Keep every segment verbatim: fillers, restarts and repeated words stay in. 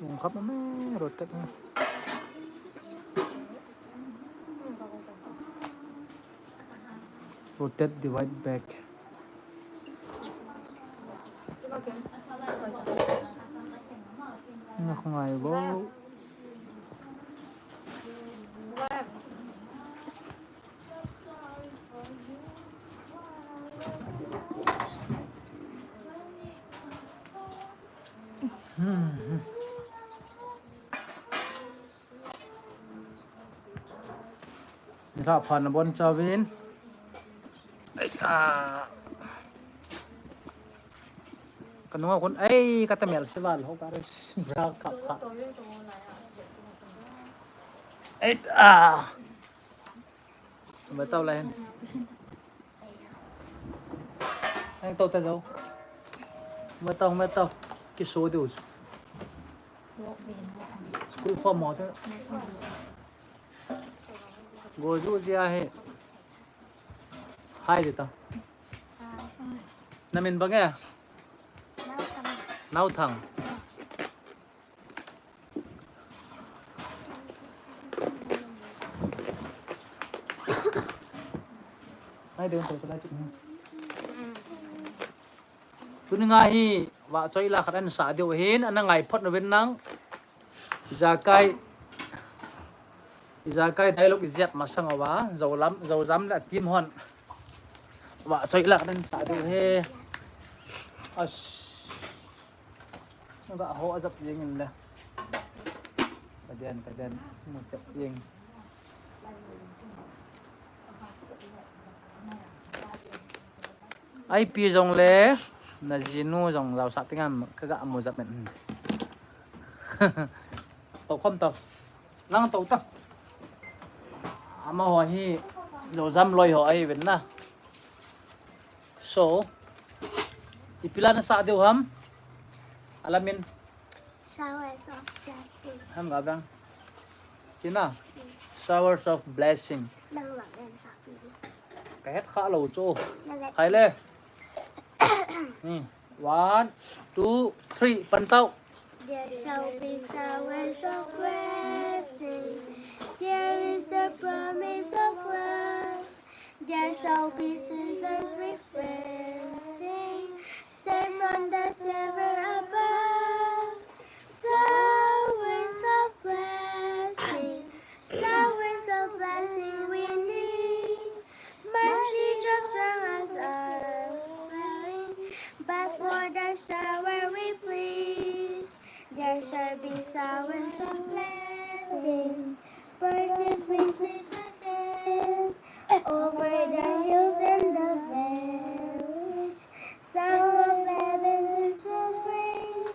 Ung khap me, rotate me. Rotate, divide back. Nak ngai bo. Nilhah pha nabon chauvin. Ai, ah. Kanung a khun, ai, kata mel se val ho ka re, bra kap kap. Ai, ah. Mai tau lai hen. Hang tau ta jo. Mai tau, mai tau. Kiso diu chu. School form mo te. Go ju jia he. Hai de ta. Na min bang e? Nau Thang. Hai de, to lai chu. Tuni nga hi vahchoi la khat ana sa diu hin, ana ngai phot nauvin nang. Ijakai, ijakai dialogue ijat masang uva, Zolam, Zojam le team hon vahchoi la khat ana sa diu he. As. Ga ho ajap jeng in le. Ka den, ka den. Mu chap jeng. Ai pi jong le, na jinu jong jaosah teng am, ka ga mu jap men. Tau khom tau. Nang tau ta. Amaho hi Zojam loi ho ahi uvin na. So, ipi la na sa diu ham? Alamin. Showers of blessing. Ham ga bang. China. Showers of blessing. Nang la den sa pi. Ka het kha lou chu. Nang la. Khai le. Hmm. One, two, three. Pan tau. There shall be showers of blessing. There is the promise of love. There shall be seasons refreshing, sent from the silver above. Showers of blessing, showers of blessing we need. Mercy drops from us are falling, but for the shower we please. There shall be showers of blessing, birds with wings each with them, over the hills and the valleys. Sound of heaven winds will bring.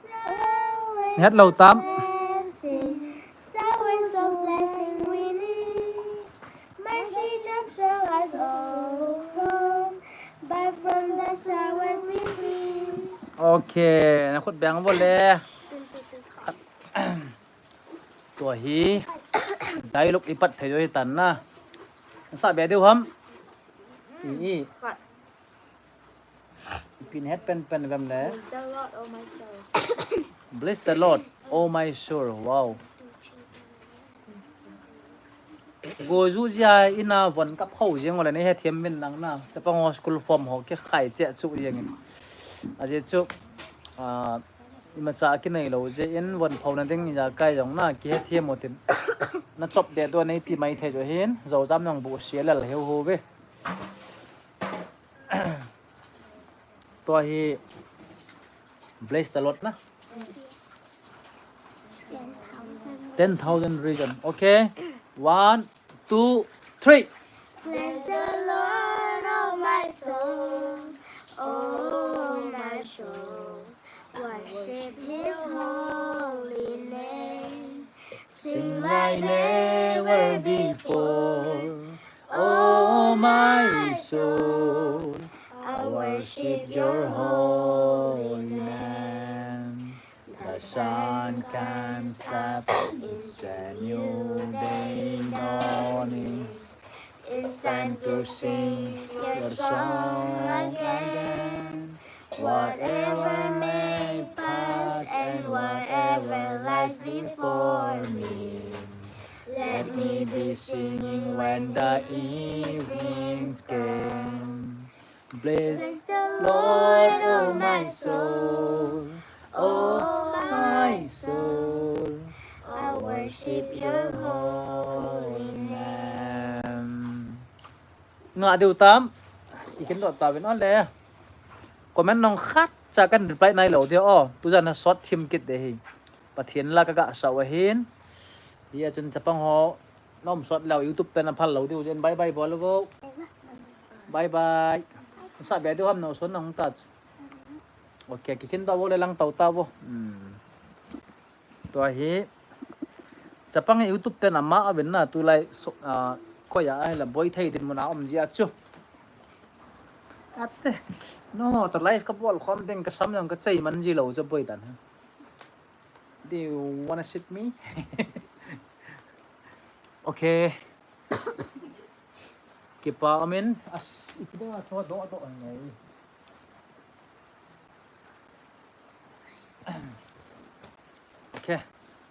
Showers Het lo tam. Blessing, showers of blessing we need. Mercy drops showers overflow, but from the showers we please. Okay, na khut beng vo le. Tua hi dialogue ipat thei jo hi tan na. Sa be diu ham. I, i. Pin het pen pen gam le. Bless the Lord, oh my soul. Bless the Lord, oh my soul. Wow. Go ju jia ina von kap ho jeng ole nei hethem min lang na. Chapang ho school form ho kikhai che chu jeng in. Ajeh chu, ah, imacha kinei lo jeh in von pho na ding ijakai jong na kihethem u tin. Na chop de to nei ti mai thei jo hin. Zojam jong bu sia lel heu ho ve. Tua hi bless the Lord na. Ten thousand reason. Okay. One, two, three. Bless the Lord, oh my soul, oh my soul. Worship his holy name. Sing like never before. Oh, my soul, I worship your holy name. The sun comes up, it's a new day dawning. It's time to sing your song again. Whatever may pass and whatever the evenings came. Bless the Lord, oh my soul, oh my soul, I worship your holy name. Nga deu tam, ikin dot ta vin ole. Comment nong khat cha kan reply nai lo dia o. Tu jan a short thim kit de hi. Pathian la ka ga sau ahin. Hi a chun chapang ho nom short lo YouTube pen a phal lo diu jen bye bye bol go. Bye bye. Sa be diu ham no son nong ta. Okay, kikin ta bo le lang tau ta bo. Hmm. Tua hi chapang hi YouTube ten ama a vin na tu lai so, a, koi a ai la boi thei din muna om jia chu. Ate. No, to live ka bol khom ding ka sam jong ka chei man ji lo cha boi dan. Do you wanna sit me? Okay. Kipa amin as ikido a cho do do ngai. Okay.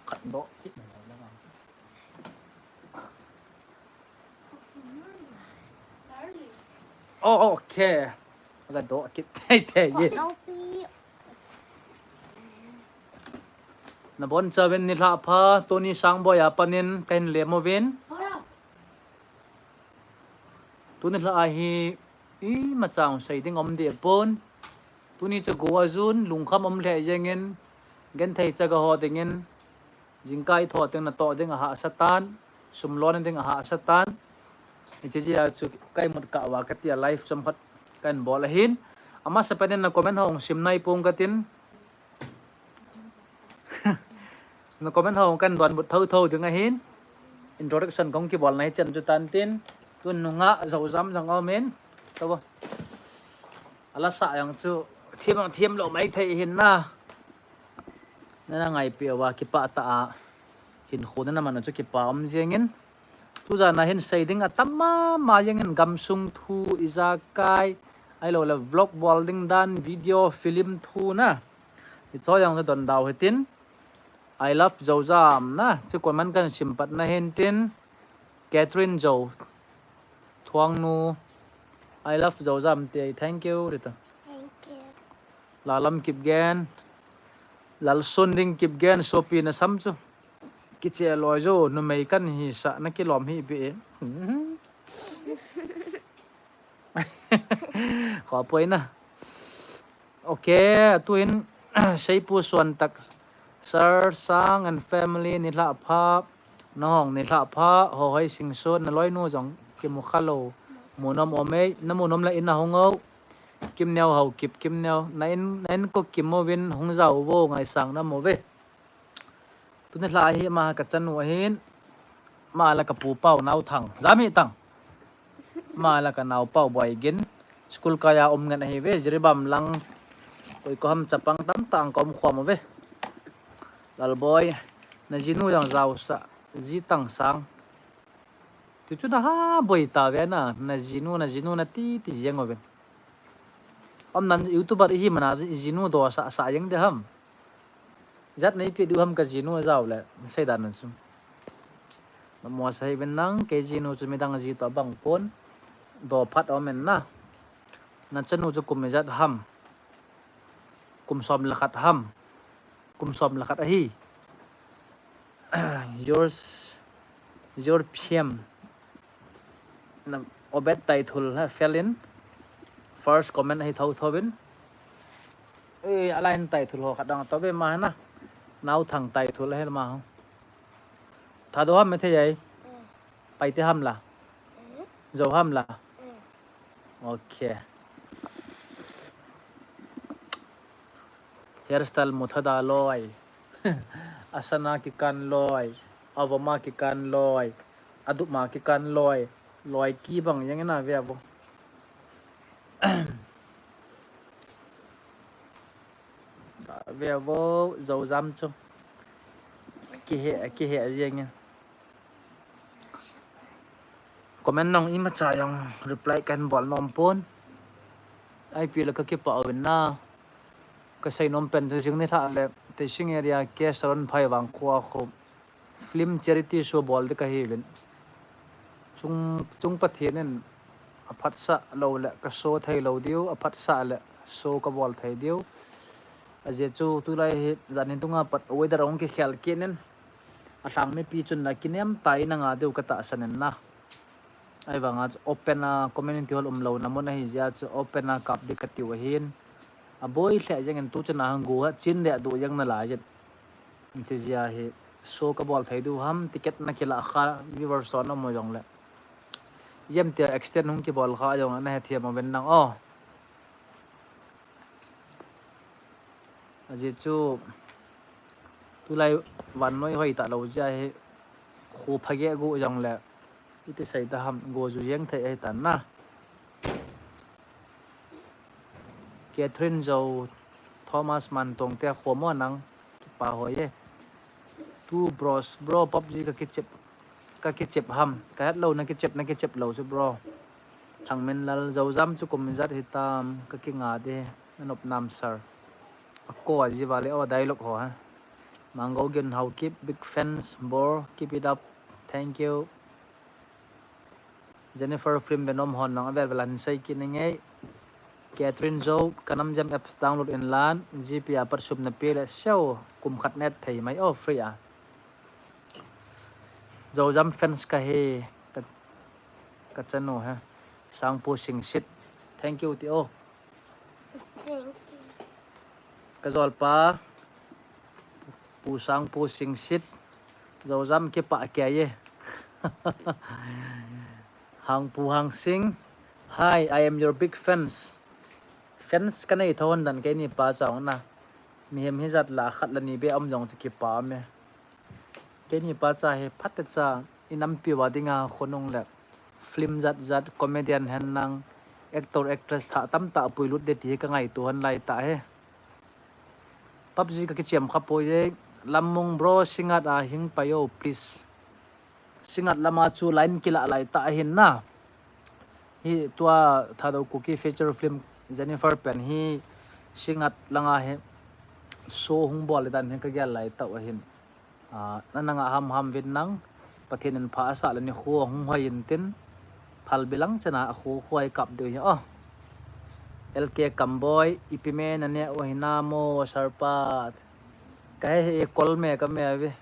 Khat do kit na la. Oh, okay. Ka do kit thei thei ye. Na bon chavin ni lha pha, tuni sang boi a panin ka hin lem uvin. Tuni lha a hi ima chang sei ding om de pon. Tuni cha go a jun lungkham om le jengin, gen thei cha ga ho dingin, jingkai tho teng na to ding a ha satan, sum lon ding a ha satan. Ichi ji a chu kai mut ka wa ka tia live chom khat kan bol ahin. Ama sa panin na comment hong sim nai pong ka tin. Na comment ho kan don but tho tho ding ahin. Introduction kong kibol nai chan chu tan tin. Tun nunga zo jam jang om in. To bo. Ala sa yang chu thiam ang thiam lo mai thei hin na. Na na ngai pi wa kipa ta a. Hin khu na na man chu kipa om jeng in. Tu jan a hin sei ding a tam ma ma jeng in gam sung thu ijakai. Ai lo le vlog bol ding dan video film thu na. I cho yang don dau hitin. I love Zozam na. Chu comment kan sim pat na hin tin. Catherine Zo. Thuang nu. I love Zozam te. Thank you. Rita. Thank you. Lalam Kipgen. Lalsun Ding Kipgen. Sopi na sam chu. Kiche loi jo. Numei kan hi sa na kilom hi bi. Kho poi na. Okay, tuin Seipu Suan Tak, Sir Sang and family, ni lha pha, nahong ni lha pha, ho hoi sing so, na loi nu jong kimu kha lo, mu nom om ei, na mu nom la in a hong o, Kim Neo Hau Kip, Kim Neo, na in, na in ko Kim mo vin, hong jao vo, ngai sang na mo ve. Tuni lha hi ama ka chanu ahin. Ama la ka pu pau nau thang. Jami tang. Ama la ka nau pau boi gin. School kaya um ngan ahi ve. Jiribam lang. Koi ko ham chapang tam tang ka um khom ve. Lalboi. Na jinu jang jao sa. Ji tang sang. Ti chu na ha boi ta ve na. Na jinu, na jinu na ti, ti jeng o ve. Om nan YouTuber hi mana jinu do sa, sa jeng de ham. Jat nei pe du ham ka jinu jao le, sei dan chu. Na mo sei ben nang, ke jinu chu midang ji to bang pon, do phat om en na. Na chanu chu kum jat ham. Kum som le khat ham. Kum som le khat ahi. Yours, your P M. Na Obed Taithul ha, fill in. First comment hi tho tho bin. Eh, ala hin Taithul ho khat dang to be ma na. Nau thang Taithul he ma ho. Tha do ham me the yai. Pai te ham la. Zo ham la. Okay. Hairstyle mu tha da loi. Asana kikan loi. Avoma kikan loi. Aduma kikan loi. Loi ki bang yang na ve vo. Ve vo, zo jam chu. Ki he, ki he jeng. Comment nong ima cha jong reply kan bol nom pon. Ai pi la ka kipa uvin na. Ka sei nom pen chu jing ni tha le, Teising area ke Saron Phai Vangkhua khu film charity show bol de ka hi vin. Chung, chung Pathen in aphatsah lou le ka show thei lou diu, aphatsah le show ka bol thei diu. Ajeh chu tulai hi jan hi tunga pat weather ahung kikhel kit in, alhang mipi chun la kinem tah in anga diu ka tahsan in na. Ahivanga chu open a community hall um louna mun ahi jeh a chu open a kap ding ka tiu ahin. Aboi lheh jeng in tu chun a hang gu ha chin le du jeng nalai jin. Ti jeh a hi show ka bol thei diu ham, ticket na kila kha, viewers son aum jong le. Jem tia extend hung kibol kha jong na hethem uvin nang o. Ajeh chu tulai vannoi hoi talou jeh a hi kho phageh gu jong le. Iti sei ta ham, go ju jeng thei ahi tan na. Catherine Zo, Thomas Mantong te kho mo nang, kipa hoi e. Two bros, bro, PUBG ka kichep, ka kichep ham, ka het lou na kichep, na kichep lou chu bro. Thangminlal, Zozam chu kum ijat hitam, ka kinga de, na nop nam sir. Ako aji vale o dialogue ho ha. Mango Gin Haokip, big fans, bro, keep it up, thank you. Jennifer Film Venom hon nang avel vel a hin sei kit ning e. Catherine Zo, ka Namjam apps download in lan, G P a pat sum na pe le seo, kum khat net thei mai o free a. Zozam fans ka hi, ka, ka chanu he. Sangpu Singsit. Thank you ti o. Thank you. Ka jolpa. Pu Sangpu Singsit. Zozam kipah kei e. Hangpu Hangsing. Hi, I am your big fans. Fans ka nei thou hon dan keini pa chang na. Mihem hijat la khat la ni be um jong chu kipa um e. Keini pa cha hi phatecha i nampi uva dinga khonung le film jat jat, comedian hen nang, actor actress thah tamtah puilut de ti hi ka ngaito hon lai tah e. PUBG ka kichem kha poi e. Lammung bro, Singngat a hing pai o please. Singngat lama chu line kila lai tah ahin na. Hi tua Thadou Kuki feature film Jennifer pen hi Singngat langa hi show hung bol le dan hi ka gel lai tah ahin. Ah, na nanga ham ham vin nang, Pathen in pha asah le nikho hung hoi intin, phalbi lang chana akho khoi kap diu hi o. L K Kamboi, ipi me na ne o hinam o sir pa. Ka he he kol me ka me ve.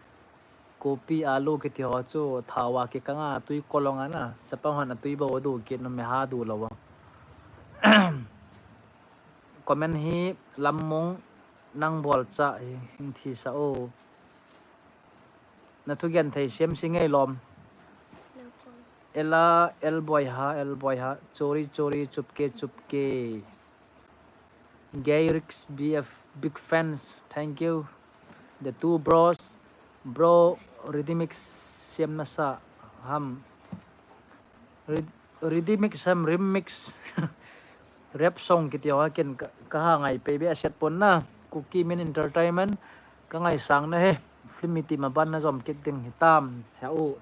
Kopi alu kiti ho chu thao a kikanga tui kolong a na, chapang hon atui bou adu kit nom e ha du lou a. Comment hi Lammung nang bolcha hi hing thi sa o. Na thugen thei sem si ngei lom. Ela, El Boy ha, El Boy ha, chori chori, chupke chupke. Gay Ricks B F, big fans, thank you. The two bros, bro, Ridimix siam nasa ham. Rid-, Ridimix ham, remix. Rap song kiti ho ken ka, ka ha ngai pei be a set pon na. Kuki Min Entertainment, ka ngaisang na he. Film iti ma ban na jom kit ding hitam, he u.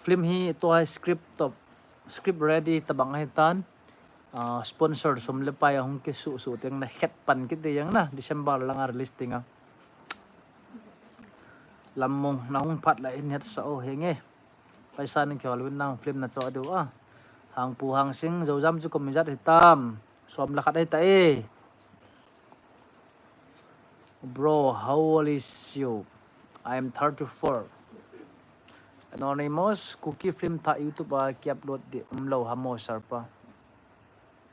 Film hi tua hi script top, script ready tabang ahi tan. Ah, sponsor sum le pai ahung kisuh suh teng na het pan kit ding na, December langa release ding a. Lammung na hung phat la in het sa o henge. Paisa ning kihol vin nang film na cho diu a. Hangpu Hangsing, Zozam chu kum ijat hitam. Som le khat ahi ta e. Bro, how old is you? I am thirty-four. Anonymous, Kuki film thah YouTube a ki upload di um lou ham o sir pa.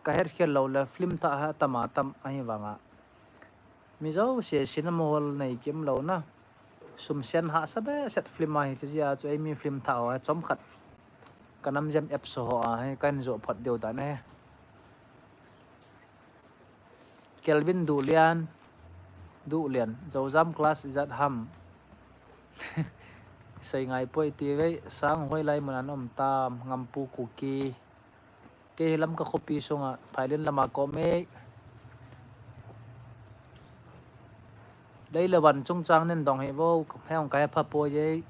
Ka het khel lou le film thah ha tam a tam ahi vanga. Mi jouse cinema hall nei kim lou na. Sum sen hahsa behseh film ahi chu jeh a chu eimi film thah ho a chomkhat. Ka Namjam apps ho a hi kan jo phot deu dan e. Kelvin Duhlian, Duhlian, Zozam class ijat ham. Sei ngai poi ti vei, sang hoilai mun a na um tam, Ngampu Kuki. Kei hi Lamka khopi sunga, Phailin lama ka um e. Lei le van chungchang nin dong hi vo, hei hung ka he pha poi e.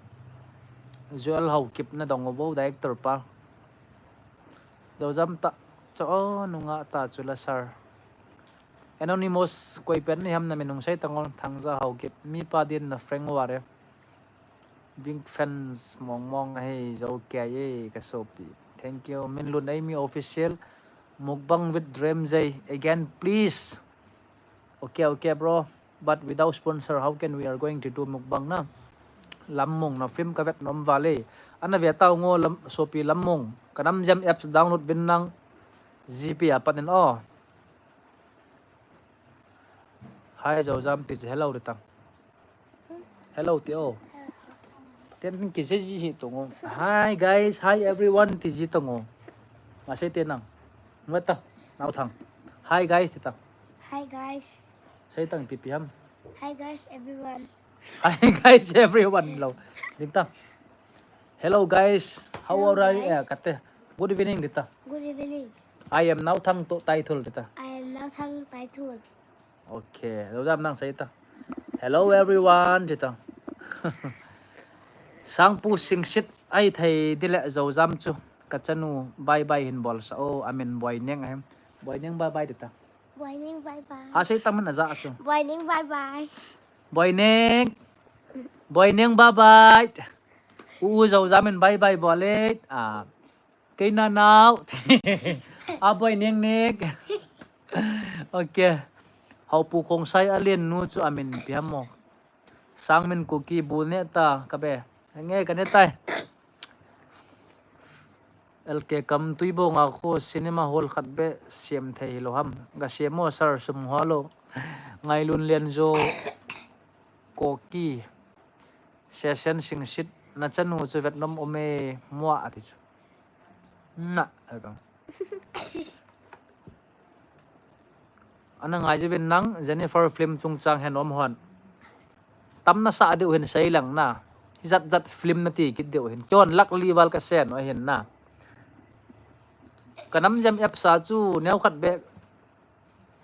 Joel Haokip na dong vo, director pa. Zozam ta, cho o nunga ta chu la sir. Anonymous, koi pen ni ham na min hung sei tang o, Thangja Haokip, mi pa din na Frank Ware. Big fans mong mong ahi, Zo K A ka sopi. Thank you. Minlun Amy Official. Mukbang with Dream J. Again, please. Okay, okay, bro. But without sponsor, how can we are going to do mukbang na? Lammong na film ka vet nom vale. Ana ve tau ngo lam, sopi Lammong. Ka nam jam apps download vin nang. G P a patin o. Hi, Zo Jam ti hello ti tang. Hello ti o. Ten ki se ji hi tung o. Hi guys, hi everyone ti ji tung o. Ma sei te nang. Mata, nau thang. Hi guys ti tang. Hi guys. Sei tang pi pi ham. Hi guys everyone. Hi guys everyone lo. Ding ta. Hello guys, how Hello, are you? Guys. Eh, kate. Good evening ti ta. Good evening. I am Nau Thang to title ti ta. I am Nau Thang title. Okay, Zo Jam nang sei ta. Hello everyone ti ta. Sangpu Singsit ai thei dile Zo Jam chu. Ka chanu bye bye hin bol sa o, amin Boineng ahem. Boineng bye bye ti ta. Boineng bye bye. Ha sei ta man aja chu. Boineng bye bye. Boineng. Boineng bye bye. U Zo Jam in bye bye bol e. Ah. Kei na nau. A Boineng nek. Okay. Haupu Khongsai a lien nu chu amin pi ham mo. Sangmin Kuki bu ne ta ka be. Nge ka ne tai. L K Kam Tuibong a kho cinema hall khat be siam thei lo ham. Ga siam mo sir sum ho lo. Ngailun Lianzo Koki. Sesen Singsit na chanu chu vet nom ome mua ati chu. Na, ati. Ana ngai jivin nang Jennifer film chungchang hen om hon. Tam nasa deuh hin sei lang na. Hijat jat film nati kit deuh hin. Kihon lak li val ka sen o hin na. Ka nam jam apps a chu neo khat be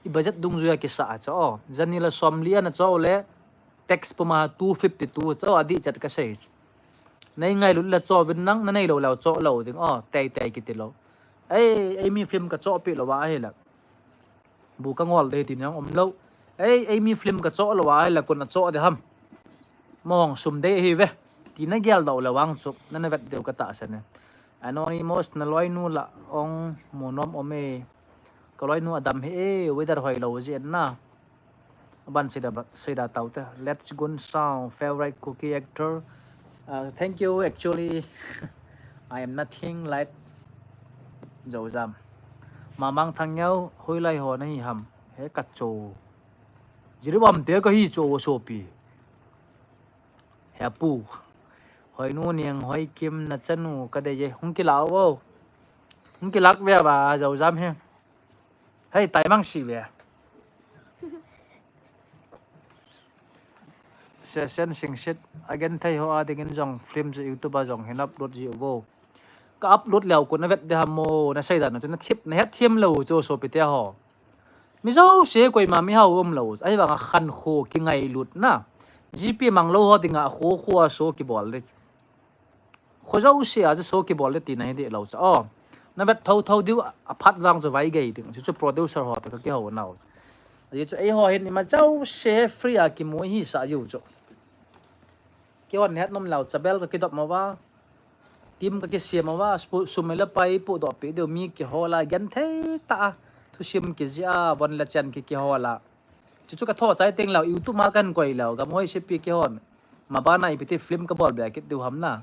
i budget dungjuia kisa a cho. Jani la som li ana cho le tax puma two fifty two cho a di chat ka sei. Nei ngailut la cho vin nang, na nei lo la cho lo ding o, tei tei kiti lo. Ei, ei mi film ka cho pi lo wa hi la. Bu ka ngol de ti nang om lo. Ei, ei mi film ka cho lo wa hi la kun a cho de ham. Mong sum de hi ve. Ti na gel do la wang chu, na na vet deu ka ta sa ne. Anonymous na loinu la ong mu nom ome. Ka loinu adam hi e, weather hoi lo ji en na. Ban seida ba, seida tau te. Let's Gun Sound, favorite Kuki actor. Uh, thank you, actually. I am nothing like Zo Jam. Mamang Thang Yau, hoilai ho na hi ham. He ka cho. Jiribam te ka hi cho sopi. He pu. Hoinu Niang Hoikim na chanu ka de ye. Hung kila o. Hung kilak ve ba Zo Jam he. Hei, tai mang si ve. Sesen Singsit, again thei ho a dingin jong film chu YouTube a jong hin upload ji vo. Ka upload leo ko na vet de ham mo, na sei dan na chu na thip, na het thiam lo chu sopi te ho. Mi jouse koima mi hao um lo. Ahivanga khankho kingailut na. G P mang lo ho dinga kho kho a so kibol le. Kho jouse a chu so kibol le tina hi de lo cha. O. Na vet tho tho diu a phat vang chu vai gei ding. Chu chu producer ho to ka kihou nau. Ji chu ei ho hin ima jouse free a kimu hi sa jiu chu. Kihon het nom lo cha bel ka kidop mo va. Team ka kisiam uva, spu-, sum le pai pu doh pi deu mi kihol a, gen thei ta a. Thusim kijia, von le chen ki kihol a. Chu chu ka tho chai teng lo, YouTube ma kan koi lo, gam hoi se pi kihon. Ma bana ipi ti film ka bol be kit deu ham na.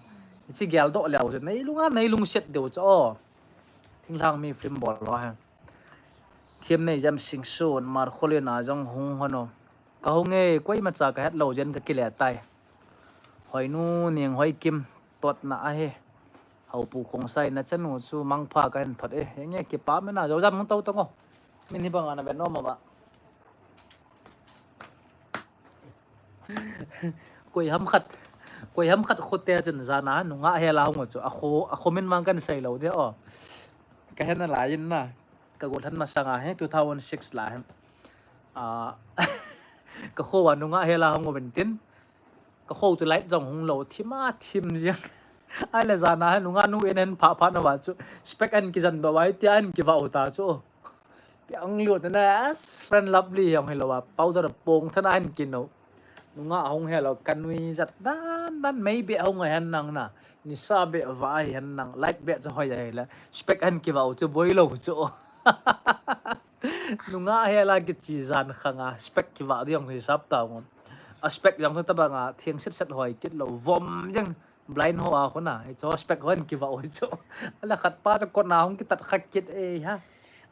Chi gel doh leo chu, nei lunga, nei lungset deu chu o. Thinglhang mi film bol lo ha. Thiam nei jam sing sun, mar kholin a jong hung hono. Ka hung e, koima cha ka het lo jen ka kile tai. Hoinu Niang Hoikim totna ahi. Haupu Khongsai na chanu chu mangpha ka hin thot e. Henge kipa mena Zo Jam hung to to ngo. Min hi banga na vet nom a ba. Koi ham khat. Koi ham khat khote chun jana nunga hela hung chu. A kho, a kho min mang kan sei lo de o. Ka hena lai in na. Ka golhan masanga hi two thousand six lai hi. A, ka kho a nunga hela hung uvin tin. Ka kho chu light jong hung lo, thim a thim jeng. Ai le jana hi nunga nu en en pha pha na va chu. Spec an kijan do vai ti an kiva u ta chu. Ti ang liu te na as friend lovely jong hi lo va. Powder pong thana an kino. Nungah hung helou, kanui jat dan dan, mei beh hung ahen nang na. Nisa beh va ahen nang, light beh chu hoi ahile. Spec ahin kivah u chu boi lou chu. Nungah hela kichi jan khang a, spec kivah ding jong hisap tau ngon. A spec jong chu tabang a, theng set set hoi kit lou, vom jeng blind ho a khun a, hichu spec hon kivah u chu. Ala khat pa chu kona hung kitat kha kit e ha.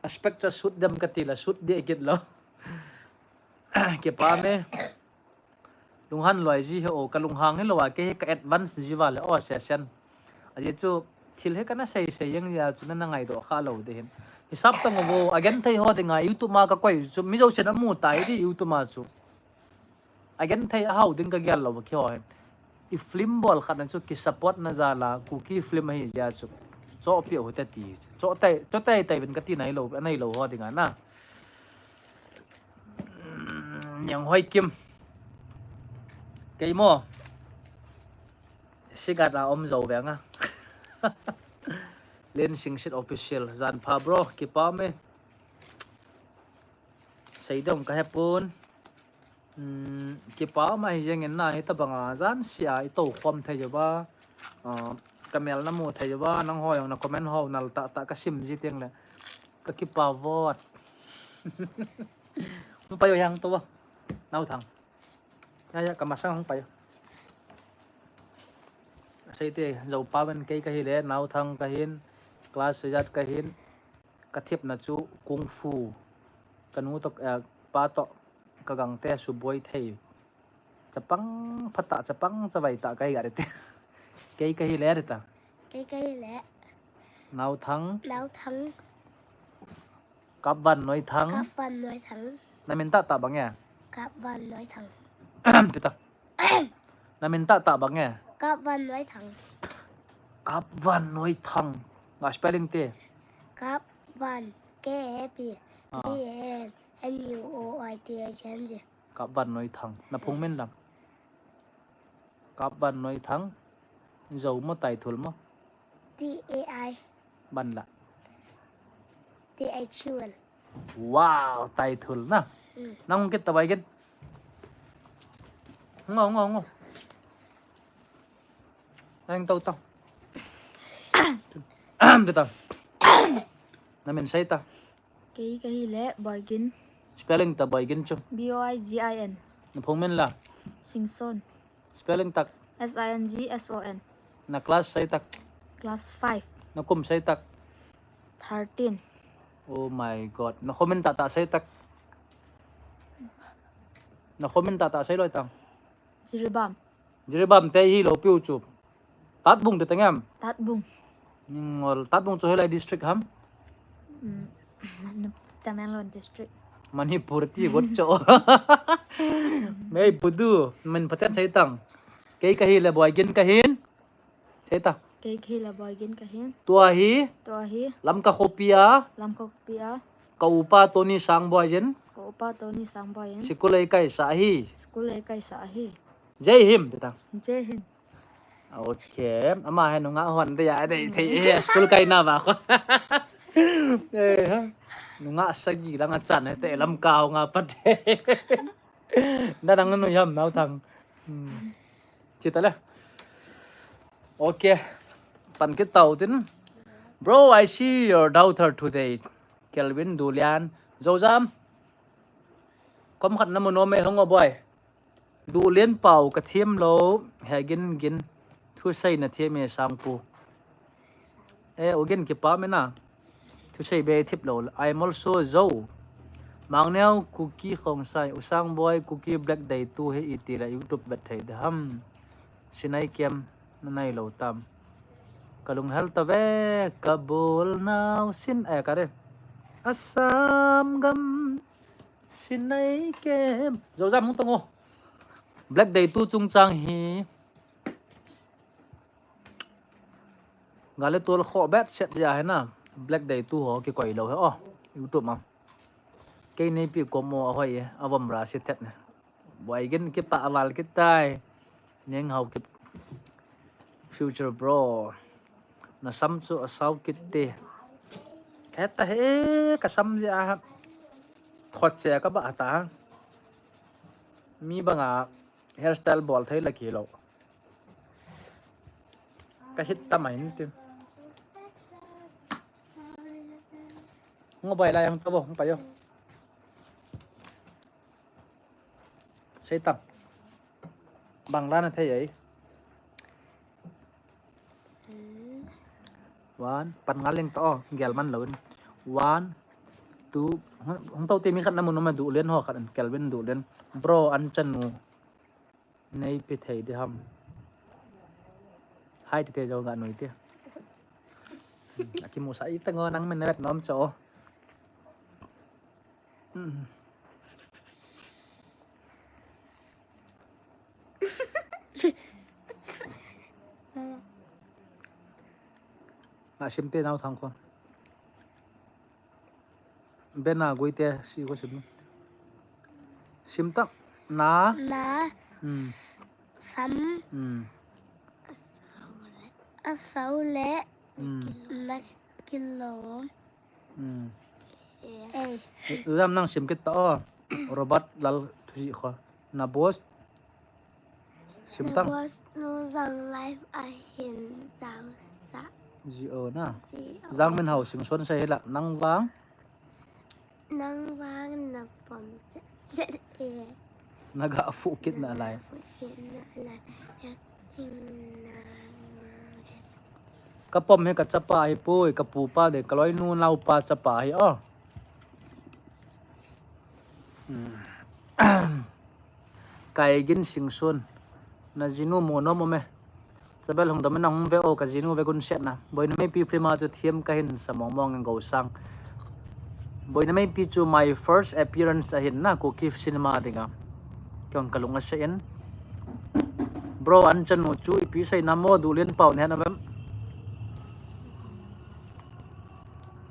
A spec chu sut dem kati la, sut deh kit lou. Kipah me. Lunghan loi ji he o, ka lunghang hilou a, kei hi ka advance ji vale o, session. Ajeh chu, thil hi kana sei sei jeng jia chu nana ngaidoh kha lou ding ahin. Hisap tang uvo, agenthei ho dinga, YouTube ma ka koi chu, mi jousen amu tai di, YouTube ma chu. Agenthei ahao ding ka gel lou, keiho hi. I film bol khat na chu, ki support na jal a, Kuki film ahi jia chu. Chohpeh u hite ti. Choh tai, choh tai tai ven kati nailou, nailou ho dinga na. Niang Hoi Kim. Kei mo. Sigat a om jou veng a. Len Singsit Official. Jan pha bro, kipah me. Sei dong ka hepon. Hmm, kipah ma hi jeng in na, hitabang a jan sia i tou khom thei uva. Ah, ka mel na mu thei uva, nangho jong na comment ho nal tah tah ka sim ji teng le. Ka kipah vot. Hung pai o, hiang tou a. Naothang. Ya, ya, ka masang hung pai o. Sei te, Zopa ven kei ka hi le, Naothang ka hin, class ijat ka hin, ka thepna chu kung fu. Ka nu toh, eh, pa toh, ka gangte suboi thei. Chapang phatah, chapang chavai tah ka hi ga re te. Kei ka hi le re ta. Kei ka hi le. Naothang. Naothang. Kapvan Noithang. Kapvan Noithang. Na min tah tah bang e? Kapvan Noithang. Pita. Na min tah tah bang e? Kapvan Noithang. Kapvan Noithang. Nga spelling te. Kapvan, K A P, Ah. V A N, N U O I T H A N G. Kapvan Noithang. Na phung min lam. Kapvan Noithang. Zo mo, Taithul mo? T A I. Ban la. T H U L. Wow, Taithul na. Mm. Nang kit ta bai kin. Ngo, ngo, ngo. Nang tau tau. Bita. Na min sei ta. Kei ka hi le Boigin. Spelling ta Boigin chu. B O I G I N. Na phung min la. Singson. Spelling tak. S I N G S O N. Na class sei tak. Class five. Na kum sei tak. Thirteen. Oh my God. Na khomin tah tah sei tak. Na khomin tah tah sei loi tang. Jiribam. Jiribam te hi lou piu chu. Tatbung te tengem. Tatbung. Ningol, Tatbung chu helai district ham? Mm, Tamenglong district. Manipur ti got cho. Mei budu, min phaten sei tang. Kei ka hi le Boigin ka hin. Sei ta. Kei ka hi le Boigin ka hin. Tua hi. Tua hi. Lamka khopi a. Lamka khopi a. Ka upa Tony Sangboigin. Ka upa Tony Sangboigin. Sikul ei kai sa hi. Sikul ei kai sa hi. Jai Hind, te ta. Jai Hind. Okay. Ama hi nungah hon de ya de thei, eh, school kai na ba ko. Eh, ha. Nungah sagi lang a chan te Lamka ho nga pat. Da dang nu yam nau thang. Hmm. Chita le. Okay. Pan kit tau tin. Bro, I see your daughter today. Kelvin Dulian. Zojam. Kom khat na mu nom e hong o boy. Duhlen pau ka thiam lou, he gin gin, thusei na thiam e Sangpu. E, u gin kipa me na, thusei be thip lou, I'm also Zo. Mangneo Kuki Khongsai, U Sangboi Kuki Black Day tu hi iti la YouTube vet thei de ham. Sinai kem na nai lou tam. Ka lunghel ta ve, ka bol nau sin, e, ka re. Assam gam. Sinai kem. Zojam hung tong o. Black Day tu chungchang hi. Gal le tol kho bet set ja he na. Black Day tu ho kikoi lou he o. YouTube ma. Kei nei pi kom o a hoi e. A vom ra si thet ne. Boigin kipa a val kit tai. Neng hau kip. Future bro. Na sam chu a sau kit te. Ka ta he, ka sam je a. Thot che ka ba ta. Mi banga hairstyle bol thei la kilo. Ka hit tam ahin tin. Hung bai lai hung tabo, hung bai o. Sei tam. Bang la na thei ai. One, pan nga leng ta o, gel man lo in. One, two, hung, hung to te mi khat na mun ma du len ho khat an Kelvin du len. Bro, an chan nu. Nei pi thei di ham. Hai ti te jo ga nui te. Aki mu sa i ta ngo nang men na vet nom cho. A sim te nau thang ko. Bena gui te si ko sim. Sim tak na. Na. Hmm. Sam. Hmm. Asau le. Asau le. Hmm. Na kilo. Hmm. Eh. Lam nang sim kit ta o. Robert Lal thusi kho. Na boss. Sim tang. Na boss nu jong live ahin jaosa. Ji o na. Ji o. Jang min hao sing son sa hila. Nang vang. Nang vang na pom chet chet e. Na ga fu kit na lai. Fu kit na lai. Acting na. Ka pom hi ka chapa hi pui, ka pu pa de, ka loi nu nau pa chapa hi o. Hmm. Kai gin sing sun. Na jinu mo no mo me. Chabel hung dam na hung ve o ka jinu ve gun set na. Boina meipi film a chu thiam ka hin sa mong mong go sang. Boina meipi chu my first appearance ahin na Kuki cinema dinga. Kong ka lung a se in. Bro, an chan nu chu ipi sei na mo du len pau ne na bem.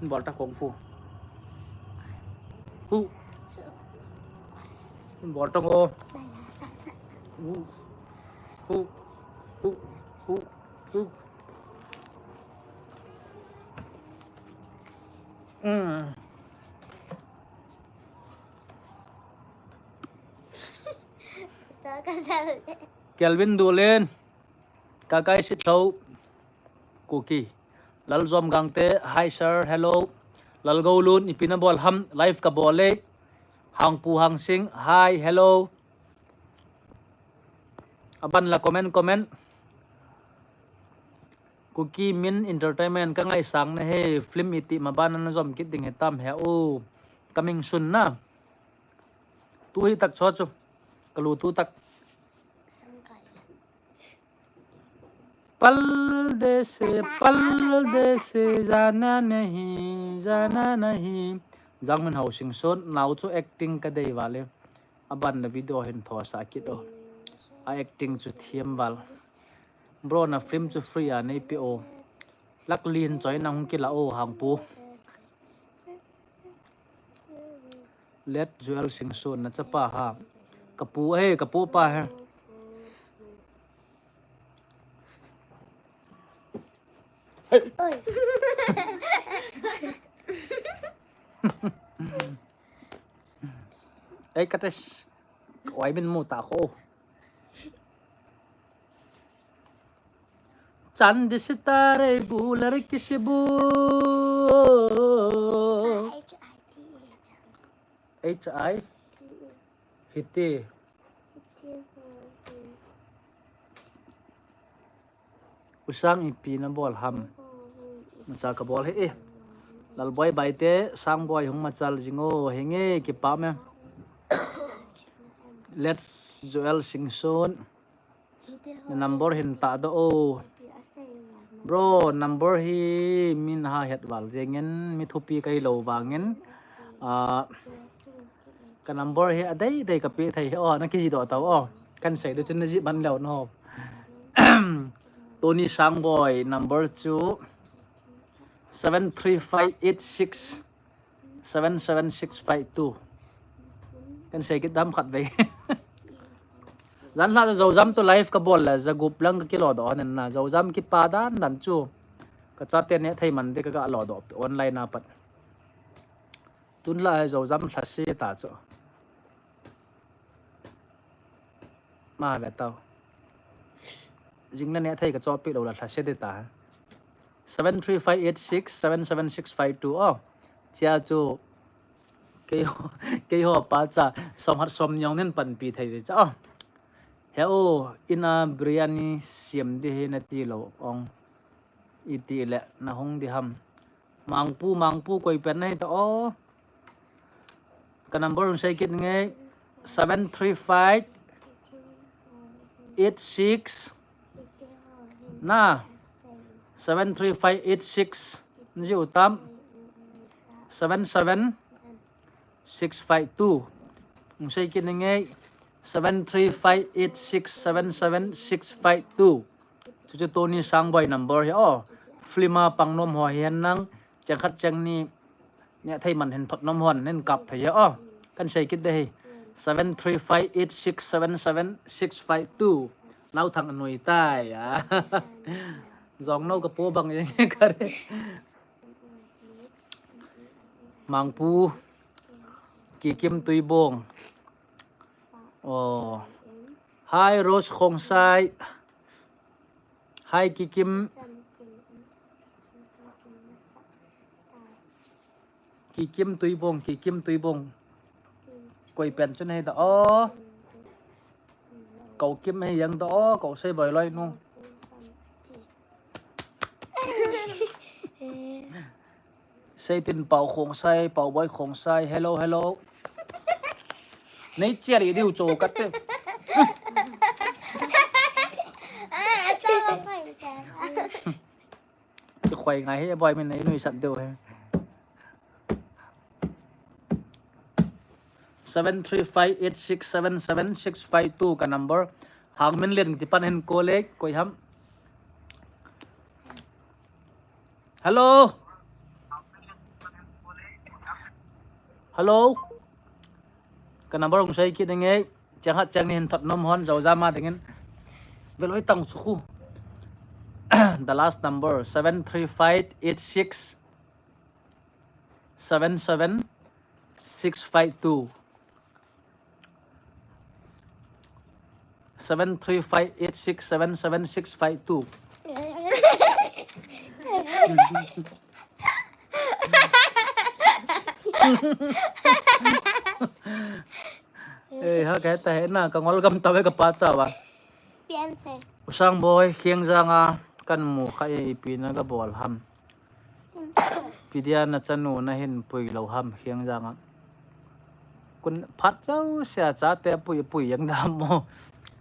Bol ta kung fu. Hu. Bol ta ko. Hu. Hu. Hu. Hu. Hu. Mm. Kelvin Dulen. Kakai Sitlo. Kuki. Laljom Gangte, hi sir, hello. Lalgolun, ipi na bol ham, live ka bol e. Hangpu Hangsing, hi, hello. Aban la comment, comment. Kuki Min Entertainment, ka ngaisang na he, film iti maban na jom kit ding he tam he, o, coming soon na. Tu hi tak cho chu, ka lu tu tak. Pal de se, pal de se, jana nahi, jana nahi. Jangmin Haosing Son, nau chu acting ka dei vale. Aban na video hin tho sa kit o. A acting chu thiam val. Bro na film chu free a nei pe o. Lak lin choi nang kila o Hangpu. Let Joel Singson na chapa ha. Ka pu he, ka pu pa he. Hey. Oi. Ei, kates. Wai bin mu ta kho. Chan di sitare bu lari kisi bu. H I. Hiti. Usang ipi na bol ham. Macha ka bol he e. Lalboi Baite, Sangboi hung machal jingo, henge, kipa me. Let's Joel Singson. Na number hin ta do o. Bro, number hi min ha het val jengin, mi thupi kai lo vangin. Ah, ka number hi adei dei ka pe thei. O, na kiji do ta o. Kan sei do chun na ji ban leo no. Tony Sangboi, number two, seven three five eight six seven seven six five two. Kan sei kit dam khat vei. Jan la Zojam to live ka bol la, za gup lang ka kilo do nen na. Zojam kipa dan dan chu. Ka chate ne thei man de ka ga lo do online a pat. Tun la Zojam thla si ta chu. Ma ve tau. Jing le neh thei ka chopi lou la thase de ta. Seven three five eight six seven seven six five two. Oh. Chia chu kei ho, kei ho pa cha som hat som nyong nen panpi thei ve cha. Oh. He o, in a biryani siam di hi na ti lo ong. Iti le na hung di ham. Mangpu, Mangpu koi pen na hi ta o. Ka number hung sei kit nge, seven three five eight six na, seven three five eight six, ji u tam, seven seven six five two. Hung sei kit nge, seven three five eight six seven seven six five two. Chu chu Tony Sangboi number hi o. Film a pang nom ho hi hen nang, cheng khat cheng ni, neh thei man hin thot nom hon, nen kap thei hi o. Kan sei kit de hi. Seven three five eight six seven seven six five two. Lau thang anoi tai a. Jong no ka po bang yang ka re. Mangpu, Kikim Tuibong. Oh. Hi, Rose Khongsai. Hi, Kikim. Kikim Tuibong, Kikim Tuibong. Koi pen chu nei da o. Kau Kim hei yang da o, kau sei boi loi nu. Seitin Pau Khongsai, Pau Boi Khongsai, hello, hello. Nei chia ri diu cho ka te. Ki khoi ngai he boi min nei nui sat diu he. Seven three five eight six seven seven six five two ka number. Hang min len ti pan hen ko le koi ham. Hello. Hello. Ka number hung sei kit nge. Chang hat chang ni hin thot nom hon zo za ma dingin. Veloi tang chu khu. The last number seven three five eight six seven seven six five two. Seven three five eight six seven seven six five two. Eh, ha, ka ta he na, ka ngol gam ta ve ka pa cha va. Pian se. U Sangboi, Khiang Jang a kan mu kha e, ipi na ka bol ham. Pidia na chanu na hin pui lo ham Khiang Jang a. Kun phat chau sia cha te pui pui yang da mo.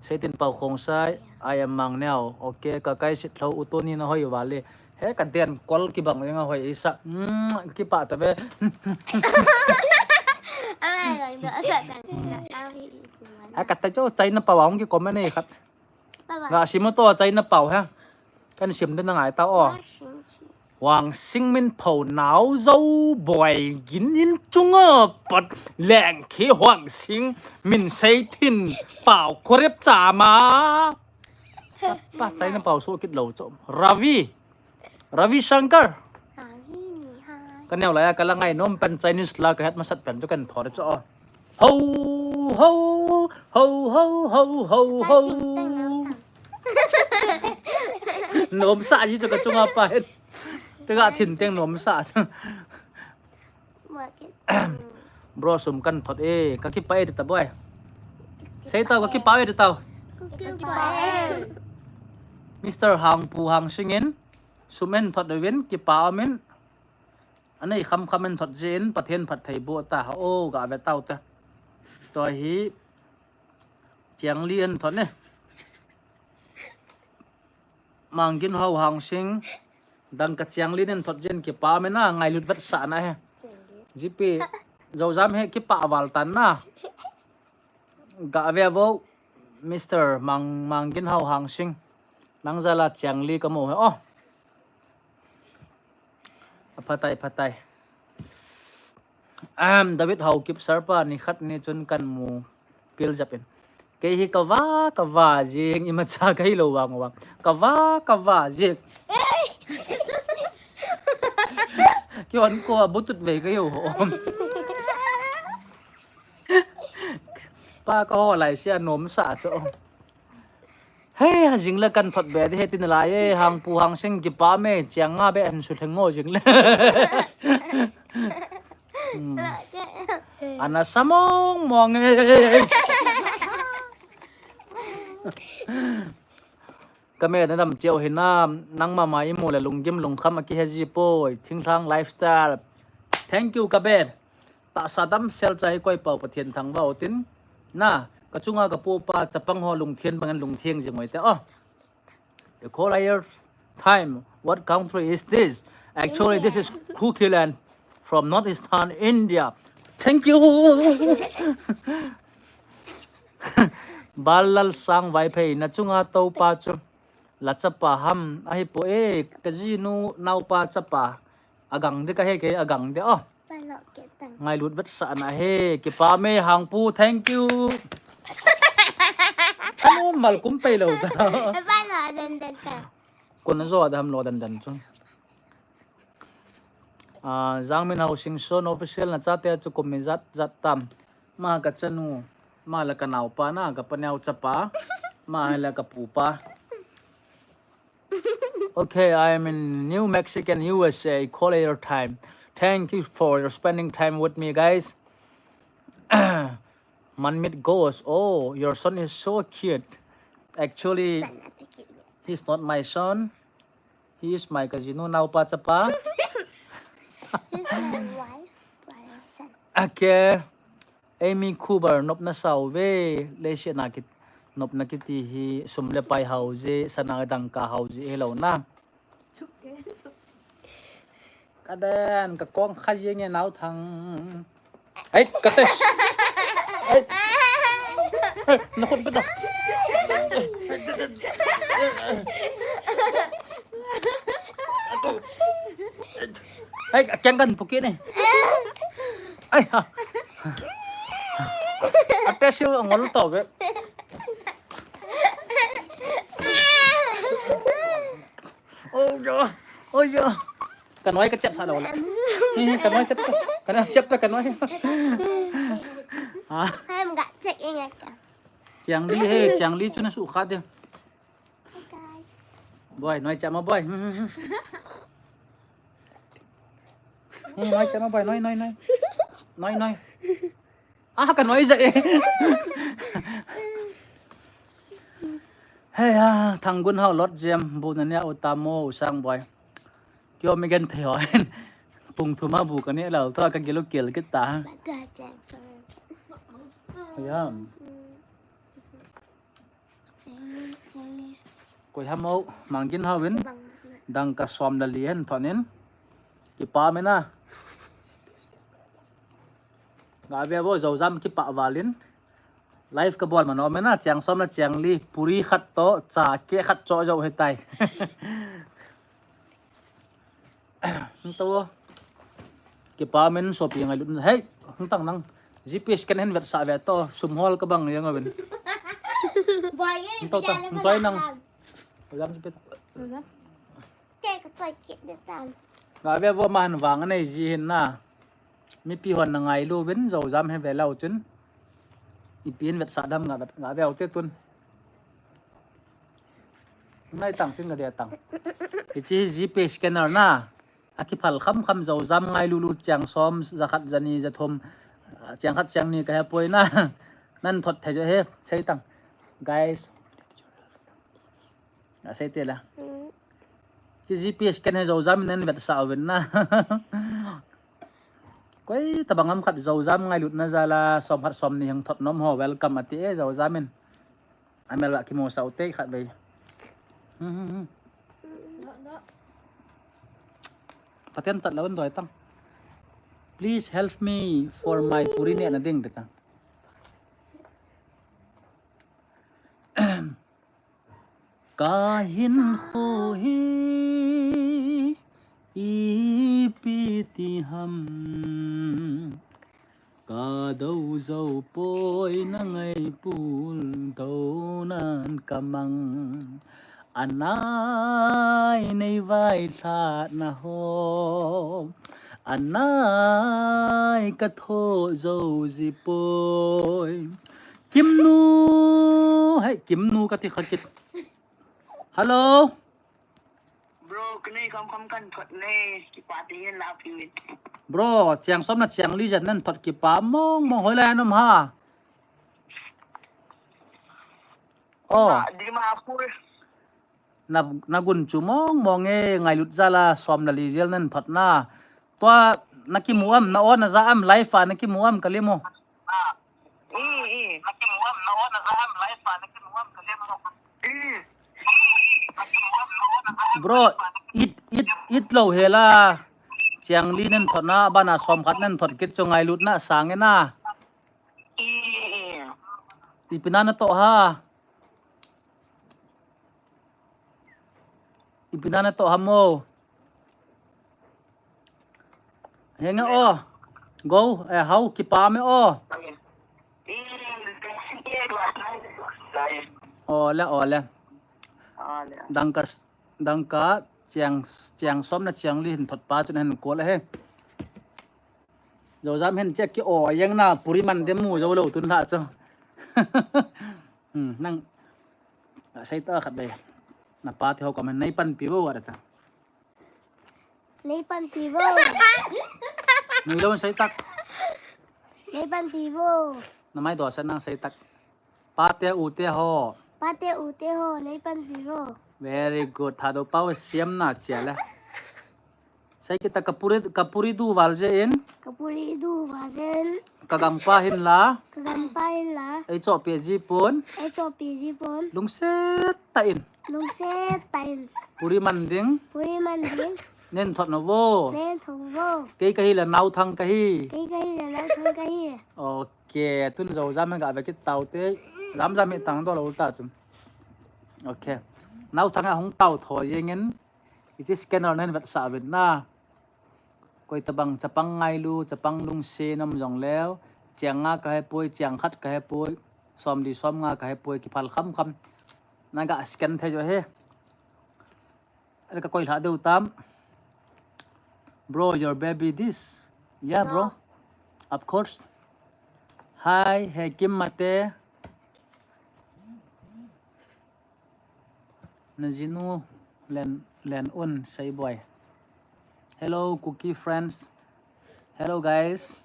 Seitin Pau Khongsai, I am Mang Neo. Okay, ka kai sit lo u to ni na hoi va le. He ka den kol ki bang yang a hoi isa. Mm, ki pa ta ve. Ai, lang da sa ta. Ai, ka ta chau chai na pa wa hong ki comment nei khat. Nga sim to chai na pau ha. Kan sim den na ngai ta o. Wang Sing min pho nau zo boi gin in chunga pat leng khi Wang Sing min sei thin pau korep cha ma. Pa chai na pau so kit lo cho. Ravi. Ravi Shankar. Ka neo lai a ka la ngai nom pen Chinese la ka het masat pen chu kan thor chu. Ho, ho, ho, ho, ho, ho, ho. Nom sa ji chu ka chunga pa het. Te ga thin teng nom sa chu. Bro sum kan thot e, ka kipa e ta boy. Sei tau ka kipa e tau. Mister Hangpu Hangsing in. Sum en thot uvin, kipa umin. Anei kham kham en thot jin, Pathen phatthei boh ta ha o, ga ve tau ta. Tua hi, Chiangli en thot ne. Mangin Hau Hangsing, dang ka Chiangli nen thot jin, kipa umin a, ngailut vet sa na he. Jipi, Zozam he, kipa val tan na. Ga ve vo, Mister Mang, Mangin Hau Hangsing. Nang jala Chiangli ka mo he. Oh. Aphatai, phatai. Am, David Haokip Sarpa, ni khat ni chun kan mu pil jap in. Kei hi ka va, ka va jing, ima cha ka hi lo vang vang. Ka va, ka va jing. Ki on ko a butut ve ka yo. Pa ka ho lai sia nom sa cho. Hei, ha jing le kan thot be de he tin lai e, hang pu hang sing kipa me, chiang nga be an su thleng ngo jing le. Hmm. Ana samong mong e. Ka me na dam chiau hi na, nang mama i mu le lunggim lungkham a ki he ji poi, thingthang lifestyle. Thank you, ka be. Tahsa damsel chai koi pau Pathen thangvah tin. Na, ka chunga ka pu pa chapang ho lungthiang bangin lungthiang jing oi te. Oh. Equalizer time. What country is this? Actually, this is Kuki land from northeastern India. Thank you. Balal Sang Vaiphei, na chunga to pa chu la chapa ham ahi po e, ka jinu nau pa chapa. Agang de ka he ke, agang de, oh. Ngailut vetsahna he, kipa me hang pu, thank you. Anu mal kum pei lo ta. Kona jo da ham lo dan dan chu. Ah, Jangmin Housing Son official, na chate chu kum mi jat jat tam. Ma ka chanu, ma la ka nau pa na, ka pa neo chapa, ma la ka pu pa. Okay, I am in New Mexican, U S A, equalizer time. Thank you for your spending time with me, guys. Manmit goes, oh, your son is so cute. Actually, he's not my son. He is my cousin. No, nau pa chapa. He's my wife, brother, son. Okay. Amy Cooper, nopna sao ve, leiset a kit, nopna kiti hi sum le pai hao je, sana dangka hao je, hello na. Ka den, ka kong kha jeng e nau thang. Hei, ka tes. Hei. Hei, na khut pe ta. Hei, ka keng kan puki ni. Ai ha. Ate siu ngol to ve. Oh, yo. Oh, yo. Ka noi ka chep sa lo la. Hi, ka noi chep. Ka noi chep, ka noi. Ha. Ham ga chek ingat ka. Chiang li he, chiang li chu na su kha de. Hey, guys. Boy, noi chama boy. Hmm, noi chama boy, noi, noi, noi. Noi, noi. Ah, ka noi ja e. Hey, ah, Thanggun hao lot jem, bu na nia u ta mo, u sang boy. Kio mi gen thei ho. Pung thuma bu ka ne la, to ka gelo kel kita. Ya. Koi ham o, Mangin hao in, dangka som le li hen thon in, kipa me na. Ga ve vo, Zozam kipa val in, live ka bol man o me na, cheng som le cheng li, puri khat to, cha ke khat cho jo he tai. Hung to. Kipa men sopi ngailut. Hei, hung tang nang. G P S kan hen vetsah ve to. Sum hol ka bang yang aven. Boy, hung to ta. Hung choi nang. Zam G P S. Zam. Te ka choi kit de tam. Ga ve vo ma han vang anei ji hin na. Mipi hon na ngailu vin Zozam he ve lau chun. Ipi hin vetsah dam ga vet, ga ve te tun. Nai tang tin ga dia tang. Hichi G P S scanner na. Akiphal kham kham Zozam ngailulu cheng som, ja khat, ja ni, ja thum, cheng khat, cheng ni ka he poi na. Nan thot thei jo he, sei tang. Guys. A sei te la. Chi G P S scan he Zozam nan vetsah uvin na. Koi tabang ham khat Zozam ngailut na jal a, som khat som ni hung thot nom ho, welcome ati e Zozam in. Amel a kimu sau te khat vei. Hmm, hmm, hmm. Pathen tat lawan doi tang. Please help me for my puri ne na ding ta. Ka hinkho hi ipi ti ham. Ka do jou poi na ngaipul do nan ka mang. Anai nei vailhahna ho. Anai ka tho jou ji poi. Kimnu, hei, Kimnu ka ti kha kit. Hello. Bro, kanei kam kam kan thot ne, kipa te yin la pi. Bro, cheng som na cheng li jan nan thot kipa mong mong, hoilai a na um ham? Oh. Dimapur. Na, na gun chu mong mong e, ngailut jal a som na li jel nan thot na. Tua na kimu am, na o na ja am, live a na kimu am, ka le mo. Bro, it, it, it lo hela. Cheng li nan thot na, bana som khat nan thot kit chu ngailut na sang e na. Ipi na na to ha. Ipi na na to ha mo. Henge o. Go, eh, hau kipa me o. Ole, ole. Dangka, dangka, cheng, cheng som na cheng li hin thot pa chun hin kol he. Jojam hin che ki o, yang na puri man de mu jo lo tun la chu. Hmm, nang, a, sei ta khat be. Na pa te ho comment nei pan pi bo wa ta. Nei pan pi bo. Nei lo sei tak. Nei pan pi bo. Na mai do sa nang sei tak. Pa te u te ho. Pa te u te ho, nei pan pi bo. Very good. Tha do pau siam na chia le. Sai kita ka puri, ka puri du val je in. Ka puri du val je in. Ka gangpa hin la. Ka gangpa hin la. Ei cho pe ji pon. Ei cho pe ji pon. Lungset ta in. Lungset ta in. Puri man ding. Puri man ding. Nen thot no vo. Nen thot vo. Kei ka hi la nau thang ka hi. Kei ka hi la nau thang ka hi. Okay, tun jo jam ga ve kit tau te. Jam jam hi tang do lo ta chun. Okay. Nau thang a hung tau tho jeng in. Hiche scanner nen vetsah uvin na. Koi tabang chapang ngailu, chapang lungset nom jong leu, cheng nga ka hepoi, cheng khat ka hepoi, som li som nga ka hepoi, kiphal kham kham. Na ga scan thei jo he. Ka koi lha deu tam. Bro, your baby this. Yeah, bro. Of course. Hi, He Kim Mate. Najinu Len, Len Un Seiboi. Hello, Kuki friends. Hello, guys.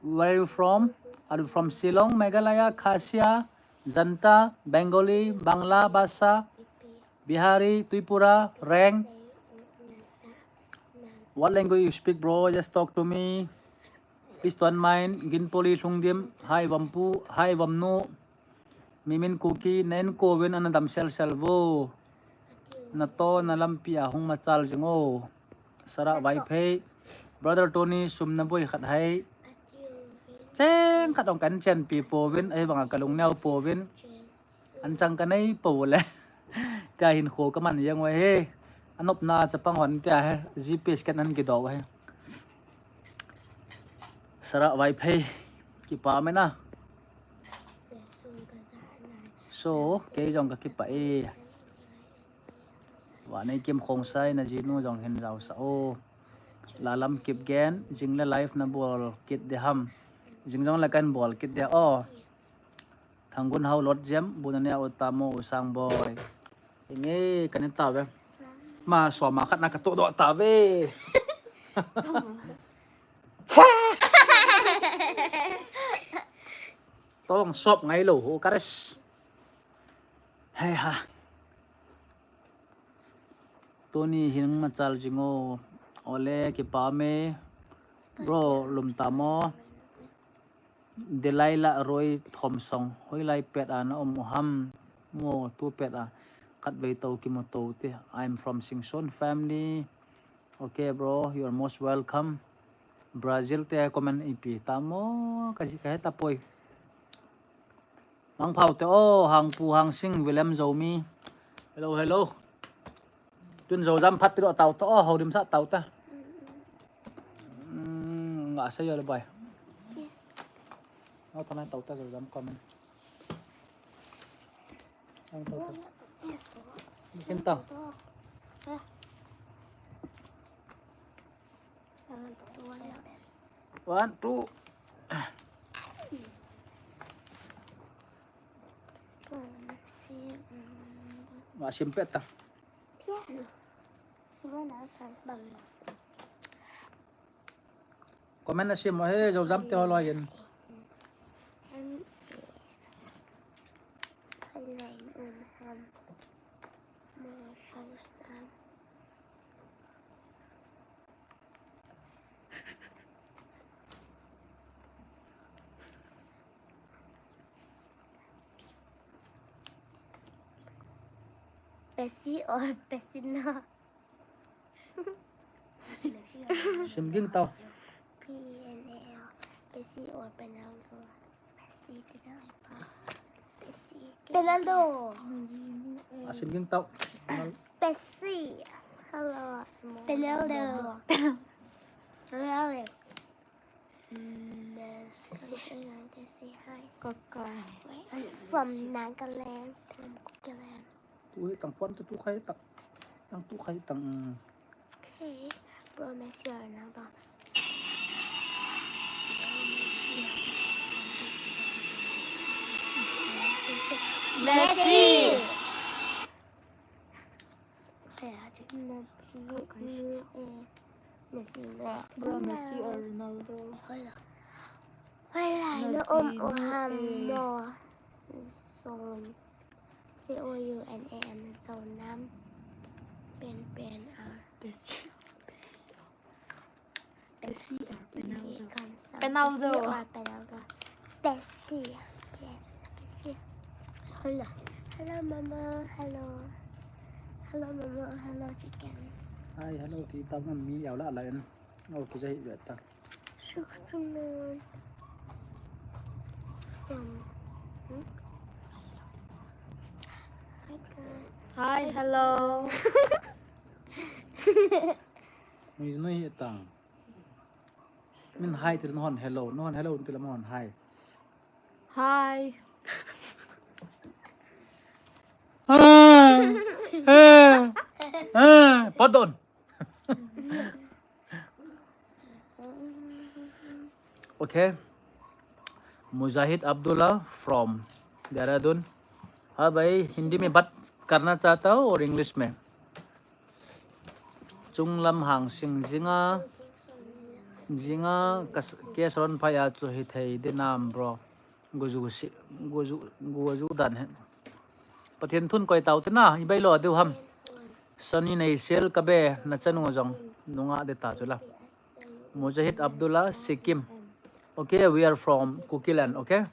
Where are you from? Are you from Shillong, Meghalaya, Khasi, Janta, Bengali, Bangla, Basa, Bihari, Tripura, Reng? What language you speak, bro? Just talk to me. Please don't mind. Ginpoli Lhungdim. Hi, Vampu. Hi, Vamnu. Mimin Kuki, na in ko uvin ana dam sel sel vo. Na to na lampi a hung machal jing o. Sarah Vaiphei, Brother Tony, sum na boi khat hai. Cheng khat ong kan chen pi pouvin, ahivanga ka lung neo pouvin. An chang ka nei po le. Tia hin kho ka man jeng uve he. Anop na chapang hon tia he. G P S kan an kido he. Sarah Vaiphei, kipa mena. So, kei jong ka kipa e. Vaneikim Khongsai, na jinu jong hin jaosah o. Lalam Kipgen, jing le live na bol kit de ham. Jing jong le kan bol kit de o. Thanggun Hao Lot Jem, bu na nia u tamo u Sangboi. Inge, ka ni tave. Ma soma khat na ka to do tave. Tong sop ngai lo ho kares. Hei ha. Tony hin machal jing o. Ole kipa me. Bro, lum tamo. Delilah Roy Thomsong, hoilai pet a na um u ham? Mo tu pet a khatvei tou kimu tou te. I'm from Singson family. Okay, bro, you're most welcome. Brazil te comment ipi tamo, ka ji ka he tapoi. Mangphao te o, Hangpu Hangsing, William Zomi. Hello, hello. Tun jo jam phat pi lo tau ta, o, ho dim sa tau ta. Hmm, nga sa yo le bai. Au, thanai tau ta jo jam comment. Ang tau ta. Ken tau. One, two. Asim pet ta. Comment asim mo he, jo jam te ho lo yen. Pepsi or Pepsi no? Sim ging tau. P N L. Pepsi or Penaldo? Pepsi, Penaldo. Pepsi. Penaldo. Asim ging tau. Pepsi. Hello. Penaldo. Penaldo. Miss, can you say hi? Kakai. From Nagaland, from Kukiland. Tu hi tang phone tu, tu khai tang. Tang tu khai tang. Okay. Bro, Messi or Ronaldo? Messi. Messi. Messi. Messi le. Bro, Messi or Ronaldo? Hoilai. Hoilai, na um u ham mo. Son. C O U N A M, son nam. Pen, pen, ah. Messi. Messi or Ronaldo? Ronaldo. Messi or Ronaldo? Messi. Yes, Messi. Hello. Hello, Mama. Hello. Hello, Mama. Hello, chicken. Hi, hello, ti tao ngam mi yau la la en. Okay, jai hi ta. Shukran. From, hmm? Hi, guys. Hi, hello. Ni, ni ta. Min hi til non hello, non hello til mon hi. Hi. Ah, ah, ah, pardon. Okay. Mujahid Abdullah from Dehradun. हाँ भाई, हिंदी में बात करना चाहता हूँ और इंग्लिश में। Chunglam Hangsing, jinga, jinga, kas-, ke salon phai a chu hithei dinam, bro. Guju si, guju, guju dan he. Pathen thun koi tau te na, i bai lo diu ham. Sani nei sel ka be, na chanu jong, nunga de ta chu la. Mujahid Abdullah, Sikkim. Okay, we are from Kukiland, okay?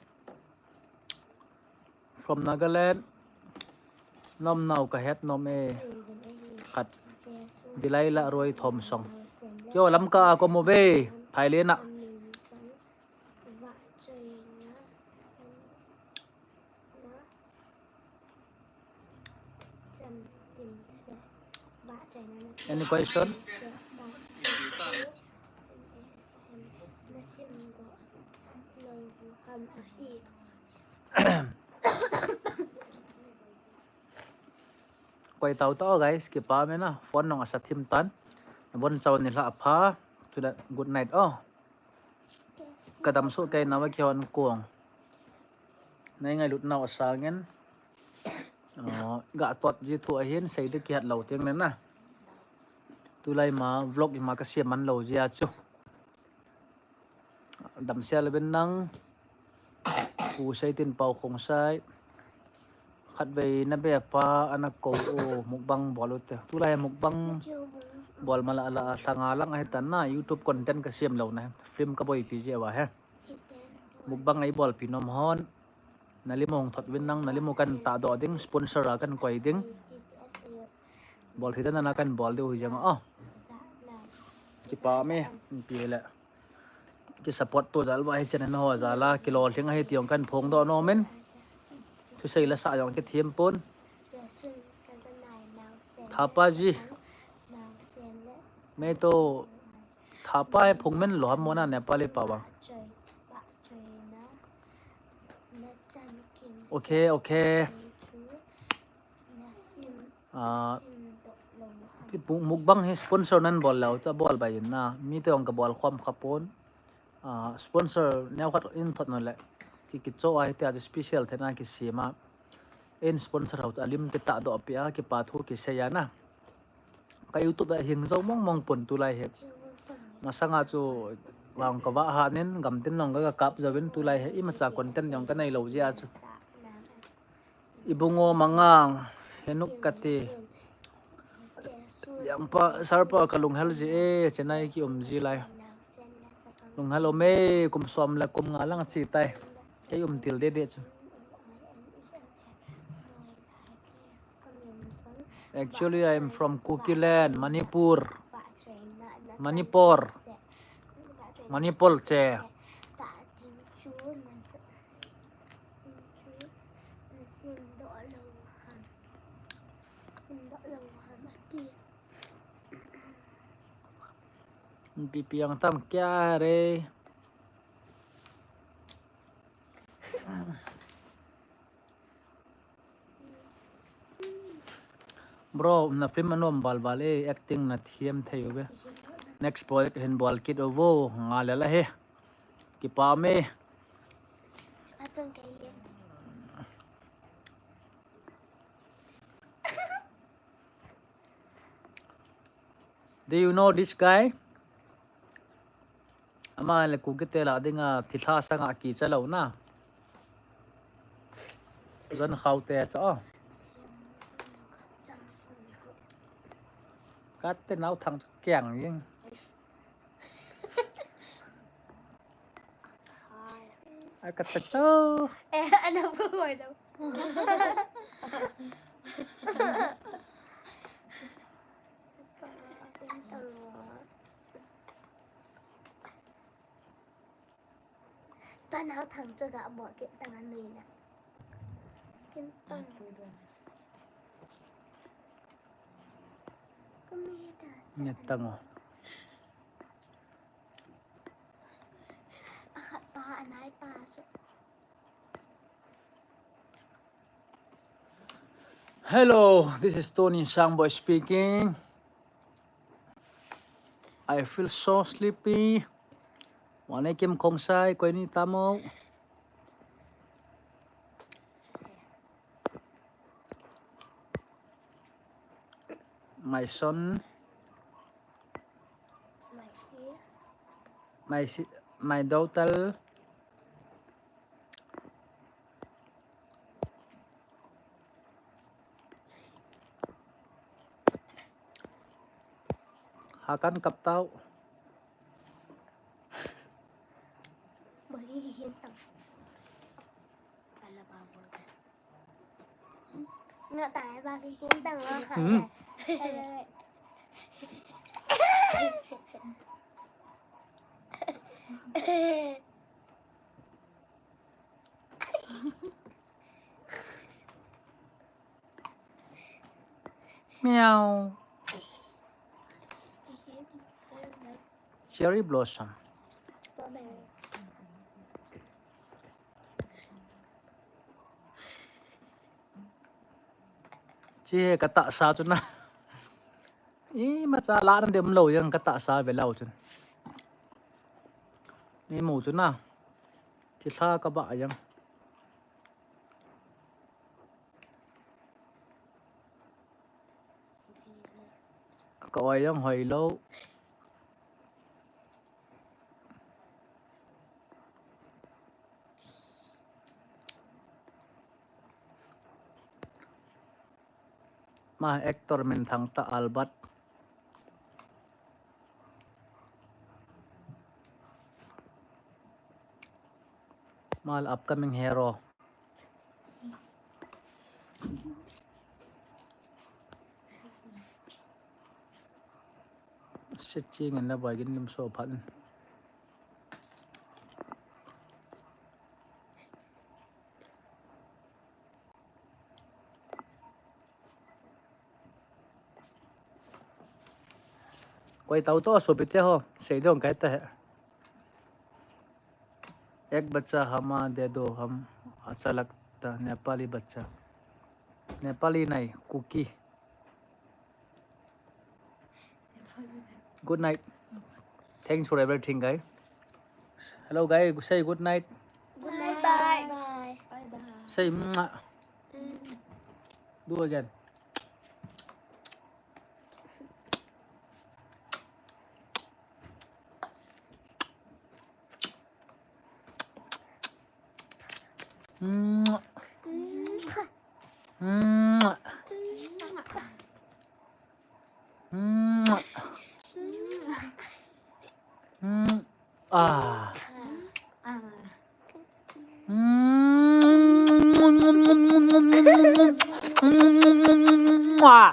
From Nagaland. Nom nau ka het nom e. Khat. Dilaila Roi Thomsong. Yo, Lamka a ko mo be. Phailena. Any question? Koi tau tau, guys, kipa mena, phone nong asa thim tan. Bon chau ni la pha. Chule good night, oh. Ka dam suh kei na va kihon kong. Nei ngailut nau asangin. Oh, ga tot ji thu ahin, sei de kihat lo ting le na. Tulai ma vlog ima ka siam man lo ji a chu. Damsel le ben nang. Pu Seitin Pau Khongsai. Khatvei na be pa ana ko u mukbang bol u te. Tulai mukbang bol mala la la thanga lang ahi tan na, YouTube content ka siam lo na. Film ka boipi ji a va he. Mukbang ei bolpi nom hon. Na li mong thot vin nang, na li mo kan ta do ding, sponsor a kan koi ding. Bol thei dan a kan bol diu hi jeng a. Kipa me, pi le. Ki support to jal va hi channel ho jal a, ki lolhing ahi ti jong kan phong do nom in. Thusei la sa jong ki thiam pon. Thapa ji. Me to thapa he phong men lo ham mo na Nepali pa va. Okay, okay. Ah, ti pu-, mukbang hi sponsor nan bol lou, ta bol bai in na. Mi te ong ka bol khom kha pon. Ah, sponsor neo khat in thot no le. Ki, ki cho ai te a special te na ki sima. Ei sponsor ho chu alim kitah doh peh a, kipa thu kisei a na. Ka YouTube a hing jou mong mong pon tulai hi. Masanga chu vang ka va ha nin gam tin long ka kap jouvin tulai hi imacha content jong ka nei lou jeh a chu. Ibungo Mangang, Henuk kati. Jangpa, Sarpa ka lunghel ji e, Chennai ki um ji lai. Lunghel um e, kum som le kum nga lang chi tai. Kei um til dede chu. Actually, I am from Kuki land, Manipur. Manipur. Manipur che. Pipiang tam kya re? Bro, na film anom val val e, acting na thiam thei uve. Next project hin bol kit uvo, nga le la he. Kipa me. Do you know this guy? Ama le Kuki te lah dinga thilha sanga kicha lou na. Jon khao te cha o. Ka te nau thang kiang jing. Ai ka ta cho. Eh, ano po mo daw? Panau thang chu ga bo kit tang anui na. Kin tang. Kami ta. Nge tang o. Akhat pa anai pa chu. Hello, this is Tony Sangboy speaking. I feel so sleepy. Wane kim kongsai, koi ni tamo. My son. My si-, my daughter. Hakan kap tau. Nga tai ba ki kin tang lo kha. Hmm. Meow. Cherry blossom. Chi ka tahsa chu na. Imacha la na dem lo jeng ka tahsa ve lo chun. Ni mu chu na. Thilha ka ba jeng. Ka oi jong hoi lo. Ma actor min thang ta Albert. Ma upcoming hero. Stretching and na bai gin lim so phat. Koi tau to, sopi te ho, sei dong kai ta he. Ek bacha hama de do, hum acha lagta Nepali bacha. Nepali nahi, Kuki. Good night. Thanks for everything, guys. Hello, guys. Say good night. Good night. Bye. Bye. Bye. Say mwah. Mm. Do again. Mwah. Mwah. Mwah. Mwah. Ah. Mwah.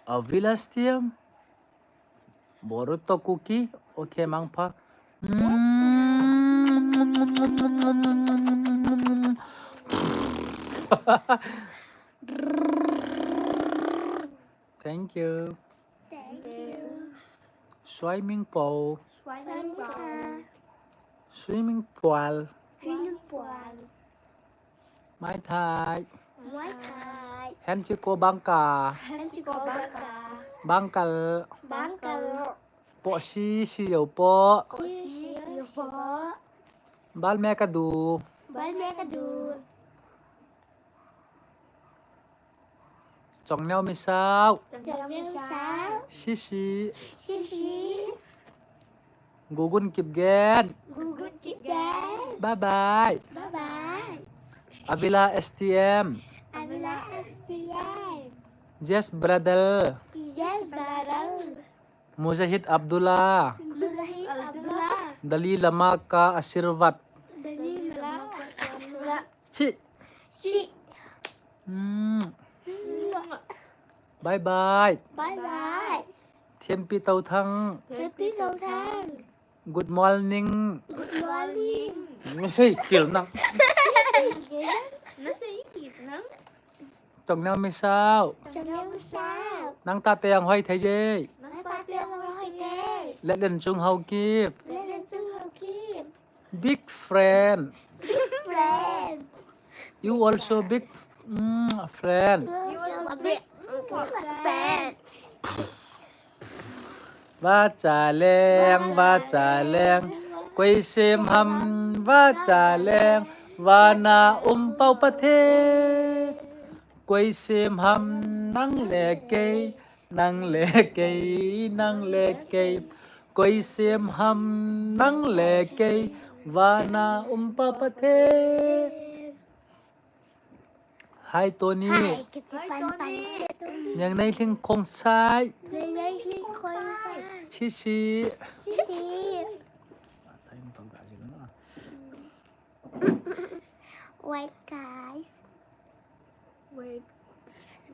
Avila S T M. Boruto cookie. Okay, mangpha. Thank you. Thank you. Swimming pool. Swimming pool. Swimming pool. Swimming pool. Mai Thai. Mai Thai. Henchiko Bangka. Henchiko Bangka. Bangkal. Bangkal. Po si si yo po. Po si si yo po. Bal me ka du. Bal me ka du. Chongneo Misao. Chongneo Misao. Sisi. Sisi. Gugun Kipgen. Gugun Kipgen. Bye bye. Bye bye. Avila S T M. Avila S T M. Yes, brother. Yes, brother. Mujahid Abdullah. Mujahid Abdullah. Dalai Lama ka asirwad. Dalai Lama ka asirwad. Chi. Chi. Hmm. Bye bye. Bye bye. Thiampi Touthang. Thiampi Touthang. Good morning. Good morning. Nasei kit nang. Nasei kit nang. Chongneo Misao. Chongneo Misao. Nang tate ang hoi thei je. Nang tate ang hoi thei je. Letlenchung Haokip. Letlenchung Haokip. Big friend. Big friend. You also big mm, friend. You also big mm, friend. Vacha leng, vacha leng, koi sem ham, vacha leng, vana um pau Pathen. Koi sem ham, nang le kei, nang le kei, nang le kei. Koi sem ham, nang le kei, vana um pau Pathen. Hi, Tony. Hi, kiti pan pan. Niang Nei Lhing Khongsai. Niang Nei Lhing Khongsai. Chichi. Chichi. Wait, guys. Wait.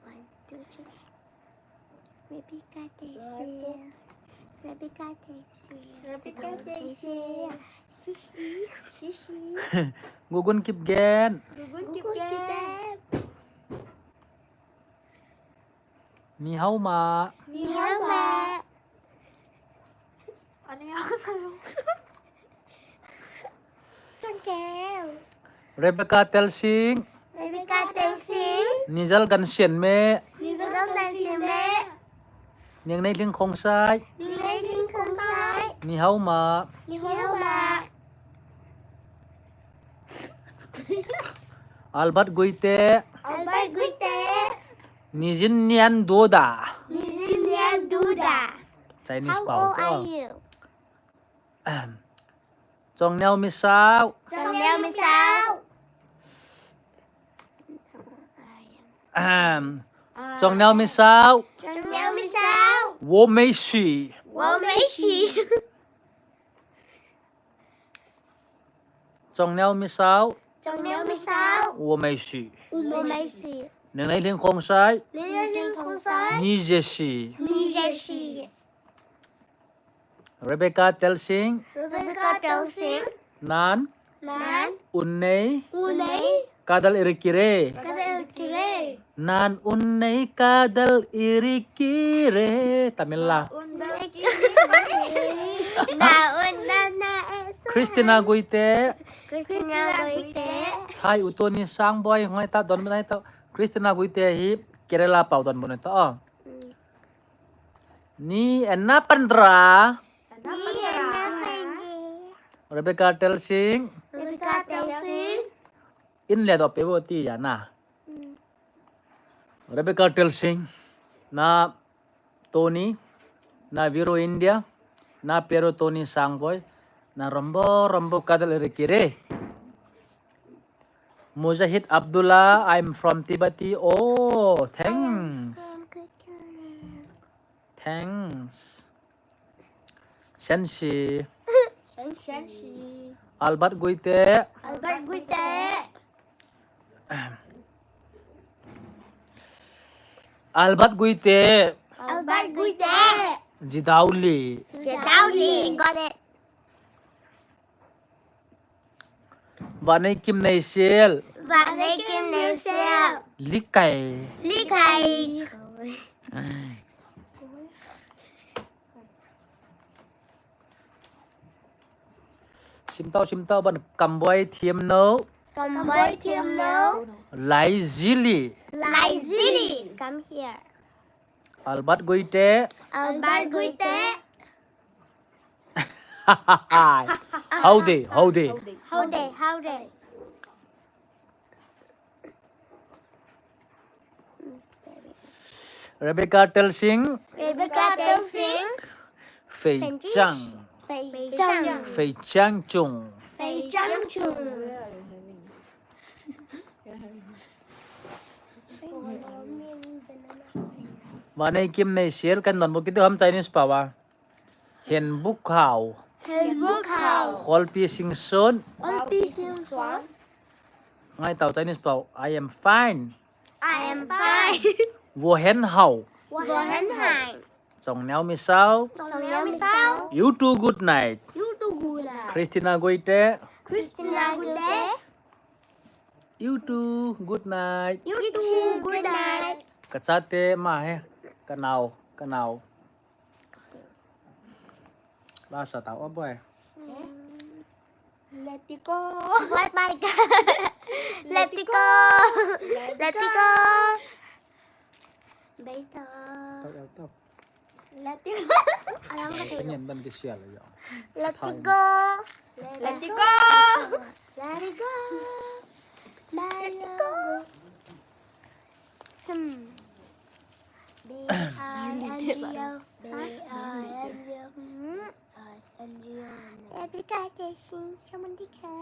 One, two, three. Rebecca Teixeira. Rebecca Teixeira. Rebecca Teixeira. Sisi. Sisi. Gugun Kipgen. Gugun Kipgen. Ni hao ma. Ni hao ma. Ani hao sa. Changkeu. Rebecca Telsing. Rebecca Telsing. Nijal Gansian me. Nijal Gansian me. Niang Nei Lhing Khongsai. Niang Nei Lhing Khongsai. Ni hao ma. Ni hao ma. Albert Guite. Albert Guite. Nijin Nian Duda. Nijin Nian Duda. Chinese pao. How old are you? Ahem. Chongneo Misao. Chongneo Misao. Ahem. Chongneo Misao. Chongneo Misao. Wo Meishi. Wo Meishi. Chongneo Misao. Chongneo Misao. Wo Meishi. Wo Meishi. Niang Nei Lhing Khongsai. Niang Nei Lhing Khongsai. Ni Jeshi. Ni Jeshi. Rebecca Telsing. Rebecca Telsing. Nan. Nan. Unnei. Unnei. Kadal irikire. Kadal irikire. Nan unnei kadal irikire. Tamil la. Na unna na eso. Christina Guite. Christina Guite. Hi, Utoni Sangboi, ngai ta don ngai ta. Christina Guite hi Kerala pao don bon ta. Oh. Ni enna pandra. Ni enna pandra. Rebecca Telsing. Rebecca Telsing. In le do pe bo ti ya na. Mm. Rebecca Telsing, na Tony, na Viro India, na Pero Tony Sangboi, na rombo rombo kadal ere kire. Mujahid Abdullah, I'm from Tibati. Oh, thanks. From Kekere. Thanks. Sensi. Sensi. Albert Guite. Albert Guite. Albert Guite. Albert Guite. Jidauli. Jidauli. Got it. Vanei Kim Neisel. Vanei Kim Neisel. Likai. Likai. Simtau, simtau ban Kamboi Thiamno. Kamboi Thiamno. Laizili. Laizili. Come here. Albert Guite. Albert Guite. Howdy, howdy. Howdy, howdy. Rebecca Telsing. Rebecca Telsing. Fei Chang. Fei Chang. Fei Chang Chung. Fei Chang Chung. Vanei Kim Neisel, kan don bo kiti ham Chinese pao a. Henbukhao. Henbukhao. Kholpi Singson. Kholpi Singson. Ngai tau Chinese pao. I am fine. I am fine. Wo hen hao. Wo hen hai. Chong Neo Misao. Chong Neo Misao. You too, good night. You too, good night. Christina Goite. Christina Goite. You too, good night. You too, good night. Ka chate ma he. Ka nao, ka nao. Lasa tau, oh boy. Let it go. What my God? Let it go. Let it go. Better. Tau, tau, tau. Let it go. Alam ka Kanya ban ke sial ya. Let it go. Let it go. Let it go. Let it go. Hmm. B I N G O. B I N G O. Hmm. Rebecca Telsing, สวัสดีค่ะ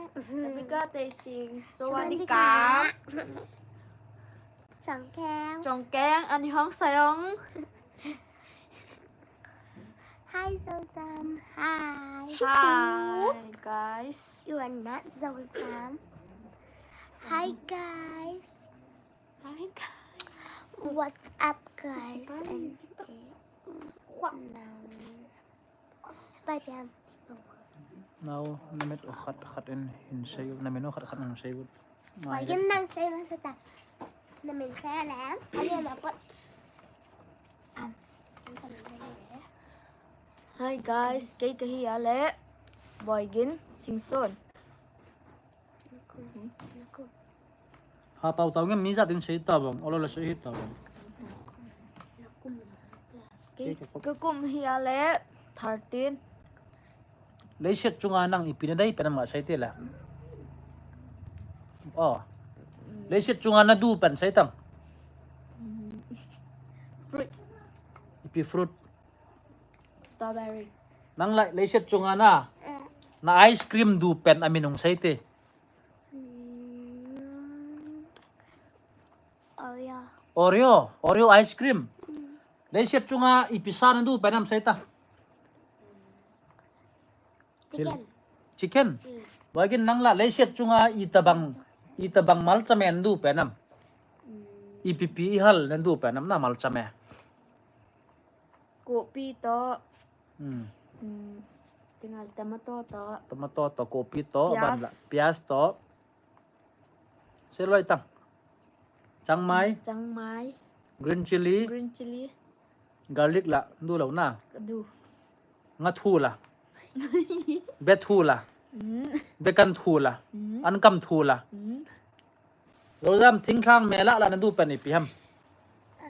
Rebecca Telsing, สวัสดีค่ะ สวัสดีค่ะ Jongkeng. Jongkeng, 안녕하세요. Hi, Zozam. Hi. Hi, guys. You are not Zozam. Hi, guys. Hi, guys. What's up, guys? And today, now, bye, bye. Nau, na min u khat khat in hin sei u, na min u khat khat in hin sei u. Mai. Oi, kin nang sei ma sa ta. Na min sei le. Ani ma pot. Hi guys, kei kahi a le Boigin Singson. Ha pau tau nge mi jat in sei ta bang, olo le sei hi ta bang. Kei ka kum hi a le thirteen. Leiset chunga nang ipi na dei pen ama sei te la. Oh. Leiset chunga na du pen sei tang. Fruit. Ipi fruit. Strawberry. Nang la leiset chunga na. Na ice cream du pen amin hung sei te. Mm, Oreo. Oreo, Oreo ice cream. Mm. Leiset chunga ipi sa na du pen am sei ta. Chicken. Chicken. Mm. Boigin nang la leiset chunga itabang, itabang malchame na du pen am. Mm. Ipi pi ihal na du pen am na malchame. Kopi to. Hmm. Hmm. Tingal tomato to. Tomato to, kopi to, piaz. Ban la, piaz to. Sei loi tang. Changmai. Changmai. Green chili. Green chili. Garlic la, du lou na. Du. Nga thu la. Be thu la. Hmm. Be kan thu la. Hmm. An kam thu la. Hmm. Zozam thingthang mela la na du pen ipi ham. Ah,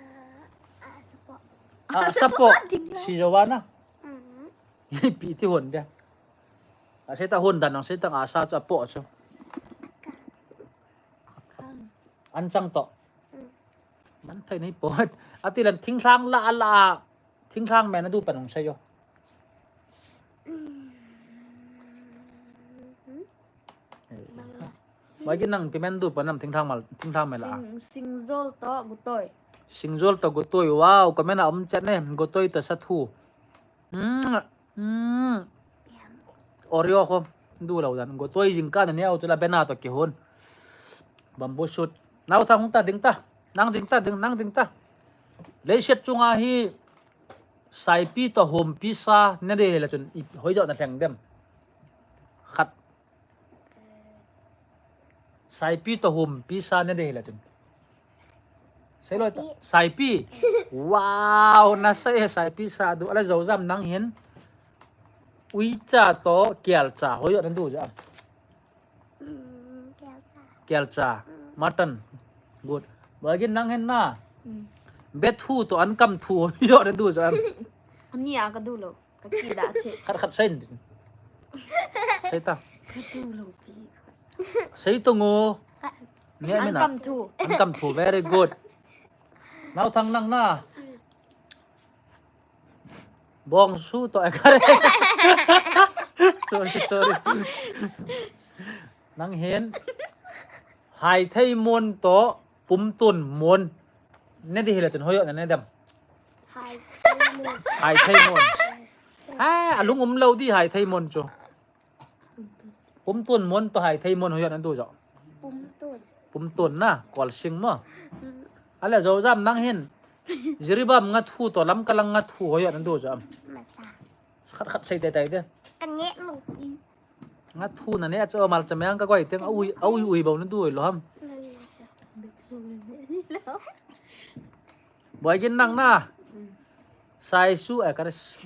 ah, sapo. Ah, sapo. Thingthang. Si jo wa na. Mm. Ipi ti hon dia. A sei ta hon dan nang sei ta a sa chu apo chu. Anchang toh. Mm. Man thei nei po. Ati leh thinglhang la la. Thinglhang men nadu pan hung seiyo. Mm. Bang la. Wai ki nang pi men du pan nam thinglhang mal, thinglhang men la. Sing, singjol toh gotoi. Singjol toh gotoi. Wow, comment a um chet ne. Gotoi toh sathu. Mm. Hmm. Oreo kho. Du lou dan. Gotoi jingkah na neo chu la bena toh kihon. Bamboo shoot. Naothang ta ding ta. Nang ding ta ding, nang ding ta. Leiset chunga hi saipi toh humpi sa ne dei le chun i hoijo na thleng dem. Khat. Saipi toh humpi sa ne dei le chun. Sei loi ta. Saipi. Saipi. Wow, na sei saipi sa du. Ale Zojam nang hin. Uicha toh kelcha hoijo na du ja. Mm, kelcha. Kelcha. Mm. Mutton. Good. Bagi nang hin na. Mm. Bethu toh ankam thu hoijo na du ja. Ani a ka du lou. Ka kidah che. Khat khat sei. Sei ta. Ka du lou pi. Sei to ngo. Ka- Nge mi na. Ankam thu. Ankam thu. Very good. Naothang nang na. Bongsu toh e kare. Sorry, sorry. Nang hin. Haithei mon toh pumtun mon. Ne dei hile chun hoijo na ne dem. Haithei mon. Haithei mon. Ha, alung um lou di haithei mon chu. Pumtun mon toh haithei mon hoijo na du jo. Pumtun. Pumtun na, kolsing mo. Mm. Ale Zojam nang hin. Jiribam ngathu toh Lamka lang ngathu hoijo na du jo. Macha. Khat khat sei tei tei de. Ka nge lou pi. Ngathu na ne acha malcha meang ka koi teng aui, aui ui bou na du lou ham. Boigin nang na. Mm. Saisu, eh, kare s-,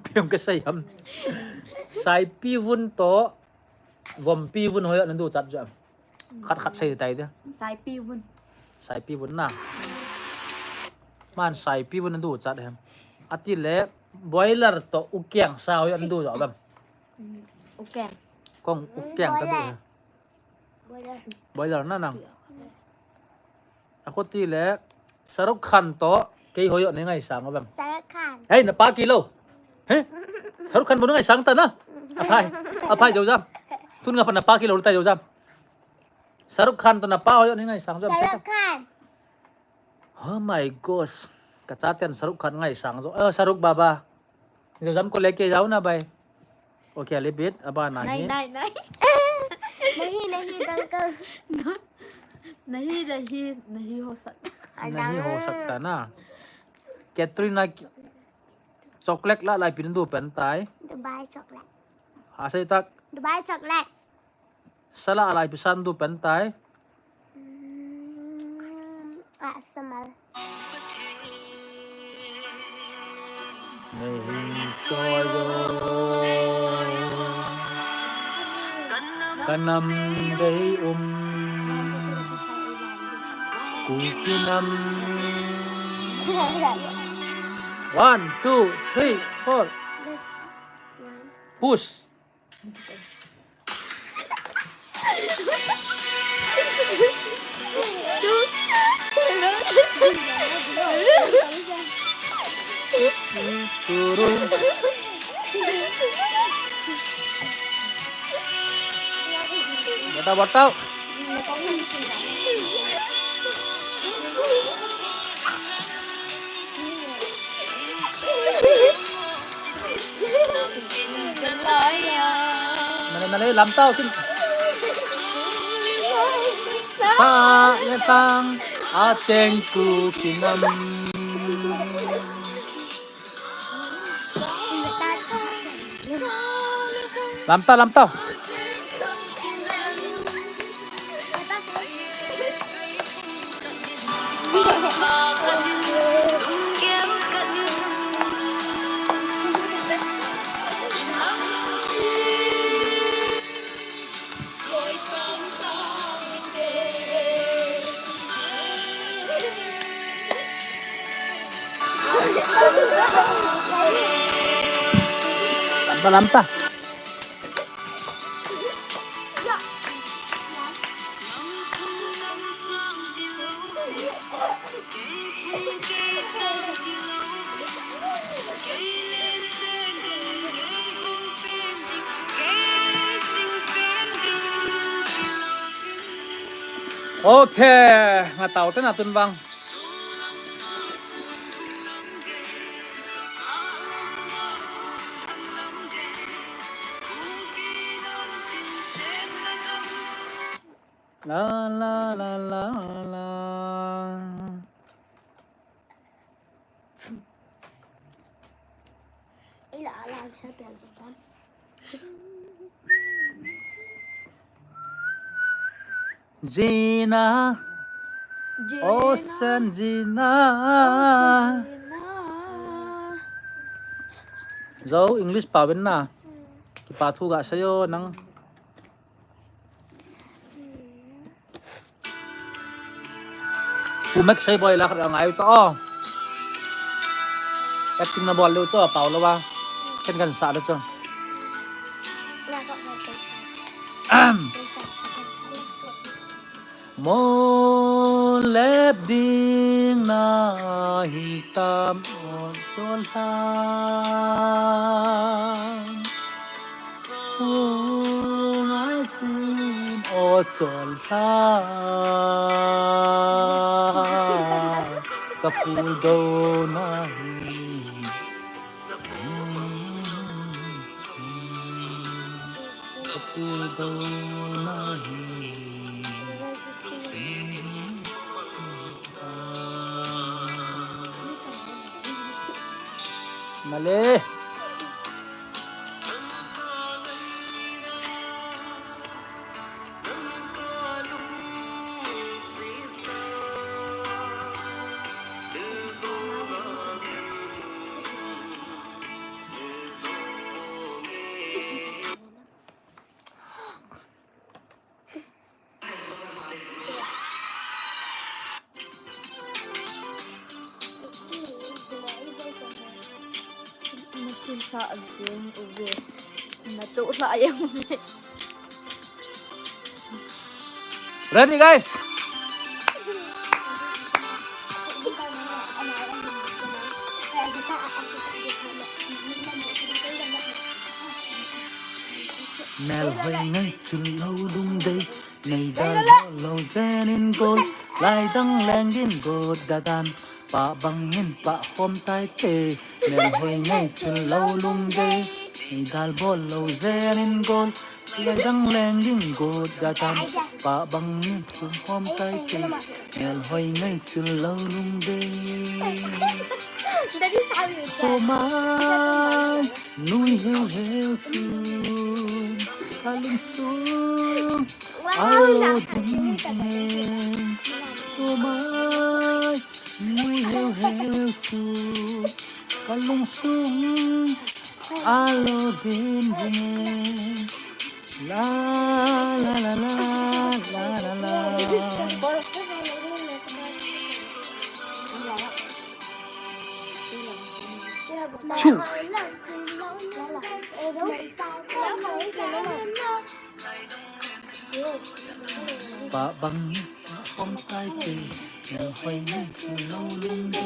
piang ka sei ham. Saipi vun toh, vompi vun hoijo na du chat jo. Khat khat sei tai de. Saipi vun. Saipi vun na. Man saipi vun na du chat hem. Ati le, boiler toh ukeng sa hoijo na du jo bam. Ukeng. Kong ukeng ka du. Boiler. Boiler na nang. Ako ti le, Shahrukh Khan toh, kei hoijo nei ngaisang o bam. Shahrukh Khan. Hey, na pa kilo. He? Shahrukh Khan bou nei ngaisang ta na. Aphai. Aphai Zojam. Tun nga pa na pa kilo ta Zojam. Shahrukh Khan toh na pa hoijo nei ngaisang Zojam. Shahrukh Khan. Oh my gosh. Ka chaten Shahrukh Khan ngaisang jo. Eh, Shahrukh Baba. Zojam ko leke jao na bhai. Okay, a little bit. Aba nahi. Nahi, nahi, nahi. Nahi, nahi, uncle. Nahi, nahi, nahi ho sakta. Nahi ho sakta na. Katrina ki-, chocolate la lai pin du pen tai. Dubai chocolate. Ha sei tak. Dubai chocolate. Sala alai pisan du pen tai. Mm, ah, samal. Nei hin soyo. Kanam dei um. Kuki nam. One, two, three, four. Push. Batao, batao. Nale, nale, lamtao kin. Sa, ne tang, a cheng ku kinam. Lamtao, lamtao. Lamtao, lamtao. Okay, nga tao te na tun bang. La la la la la. Ila ala sa pian sa. Gina. Gina. Ocean Gina. Ocean Gina. Zo English pa ben na. Kipa thu ga sa yo nang. Pu Max sei boi la khat ngai ta o. Acting na bol leu chu pau lou ba. Ken kan sa leu chu. Mo lep ding na hi tam o to la. Hung ai sin o chol ha. Ka pul do na hi. Ka pul do na hi. Male. Ready, guys? Mel hoi ngai chun lo lung dei. Nei dal bol lou jen in gol, lai dang leng in gol da dan, pa bang in pa hom tai te. Mel hoi ngai chun lo lung dei, nei dal bol lou jen in gol, lai dang leng in gol da dan, pa bang in pa hom tai te. Mel hoi ngai chun lo lung dei. Daddy, sorry. Somai, nui heu heu chun, ka lung sung. Wow, alo ding ding. Somai, nui heu heu chu. Ka lung sung. Alo ding ding. La la la la la la la. Chu. Pa bang hom tai te, hoi ne chu lo lung de.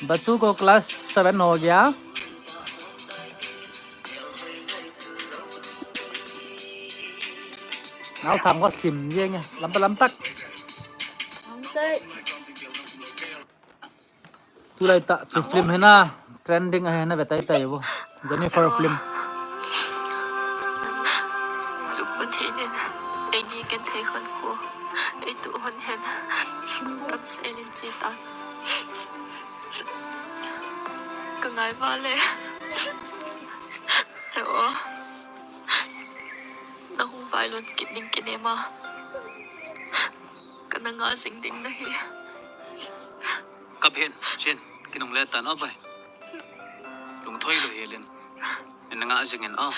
बच्चों को class seven हो गया। Nau tham ko sim jeng e, lam pa lam tak. Tulai tah chu film hi na, trending ahi na, ve tai tai vo. Jennifer film. Chuk Pathen in eini ken thei khan khu ei tu hon hen. Kam se lin chi ta. Ka ngai va le. He o. Na hung vai lon kit ding kinem a. Ka na nga jing ding na hi. Ka phen, Chin, kinung le tan o bai. Lungthoi lo hi lin. Nin na nga jing in o.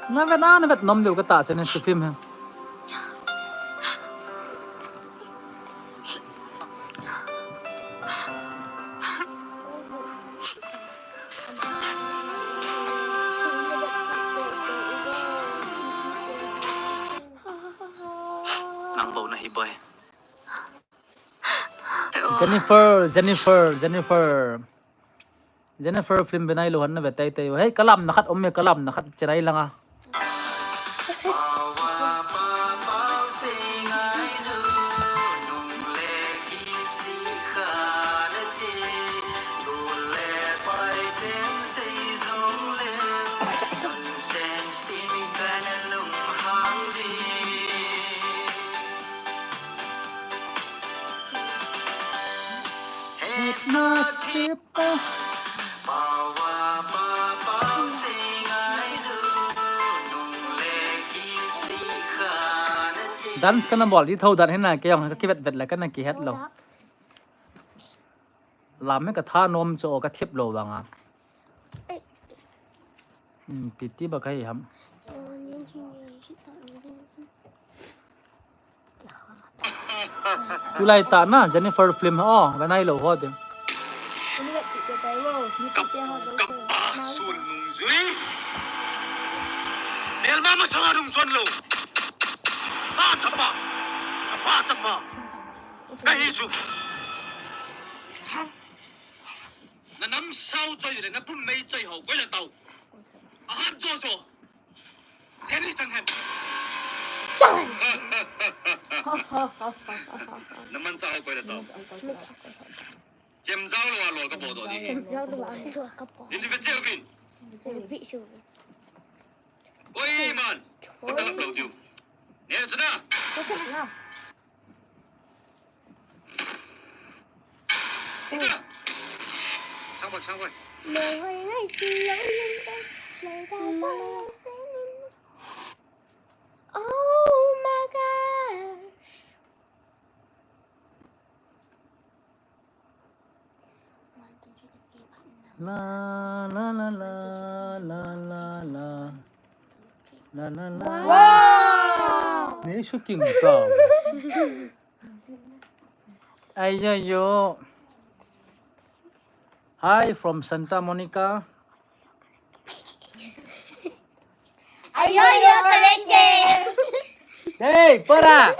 Na vet na, na vet nom deu ka ta se ne chu film hi. Nang bou na hi boy. Jennifer, Jennifer, Jennifer. Jennifer film ve nailou hon na ve teitei. Hei, kalamna khat um e, kalamna khat chenai langa. Dance kana bol di tho dan hina, kei jong ka kivet vet le kana kihet lou. Lam me ka tha nom cho ka thip lou vanga. Hmm, piti ba kai ham. Tulai ta na Jennifer film ho, ve nailou ho de. Sun nung jui. Melma masanga nung chon lou. Ha, chapa. Chapa, chapa. Kahi chu. Na nam sao choi le, na pum mei choi ho, koi la tao. Ahat jo jo. Jenny chang hen. Chang hen. Na man sao koi la tao. Chem jao lou a lol ka bo do di. Chem jao lou a lol ka bo. Ni ni ve cheu vin. Cheu vi cheu vi. Koi man. Ko ta lou diu. Ne chu na. Ko ta na. Ita. Sang bai, sang bai. Lei hoi ngai si lo lung ta. Lei da ba se ni. Oh my gosh. La, la, la, la, la, la, la. La, la, la. Wow! Ni shooting tao. Ai yo yo. Hi from Santa Monica. Ayo yo, karenge. Hey, para.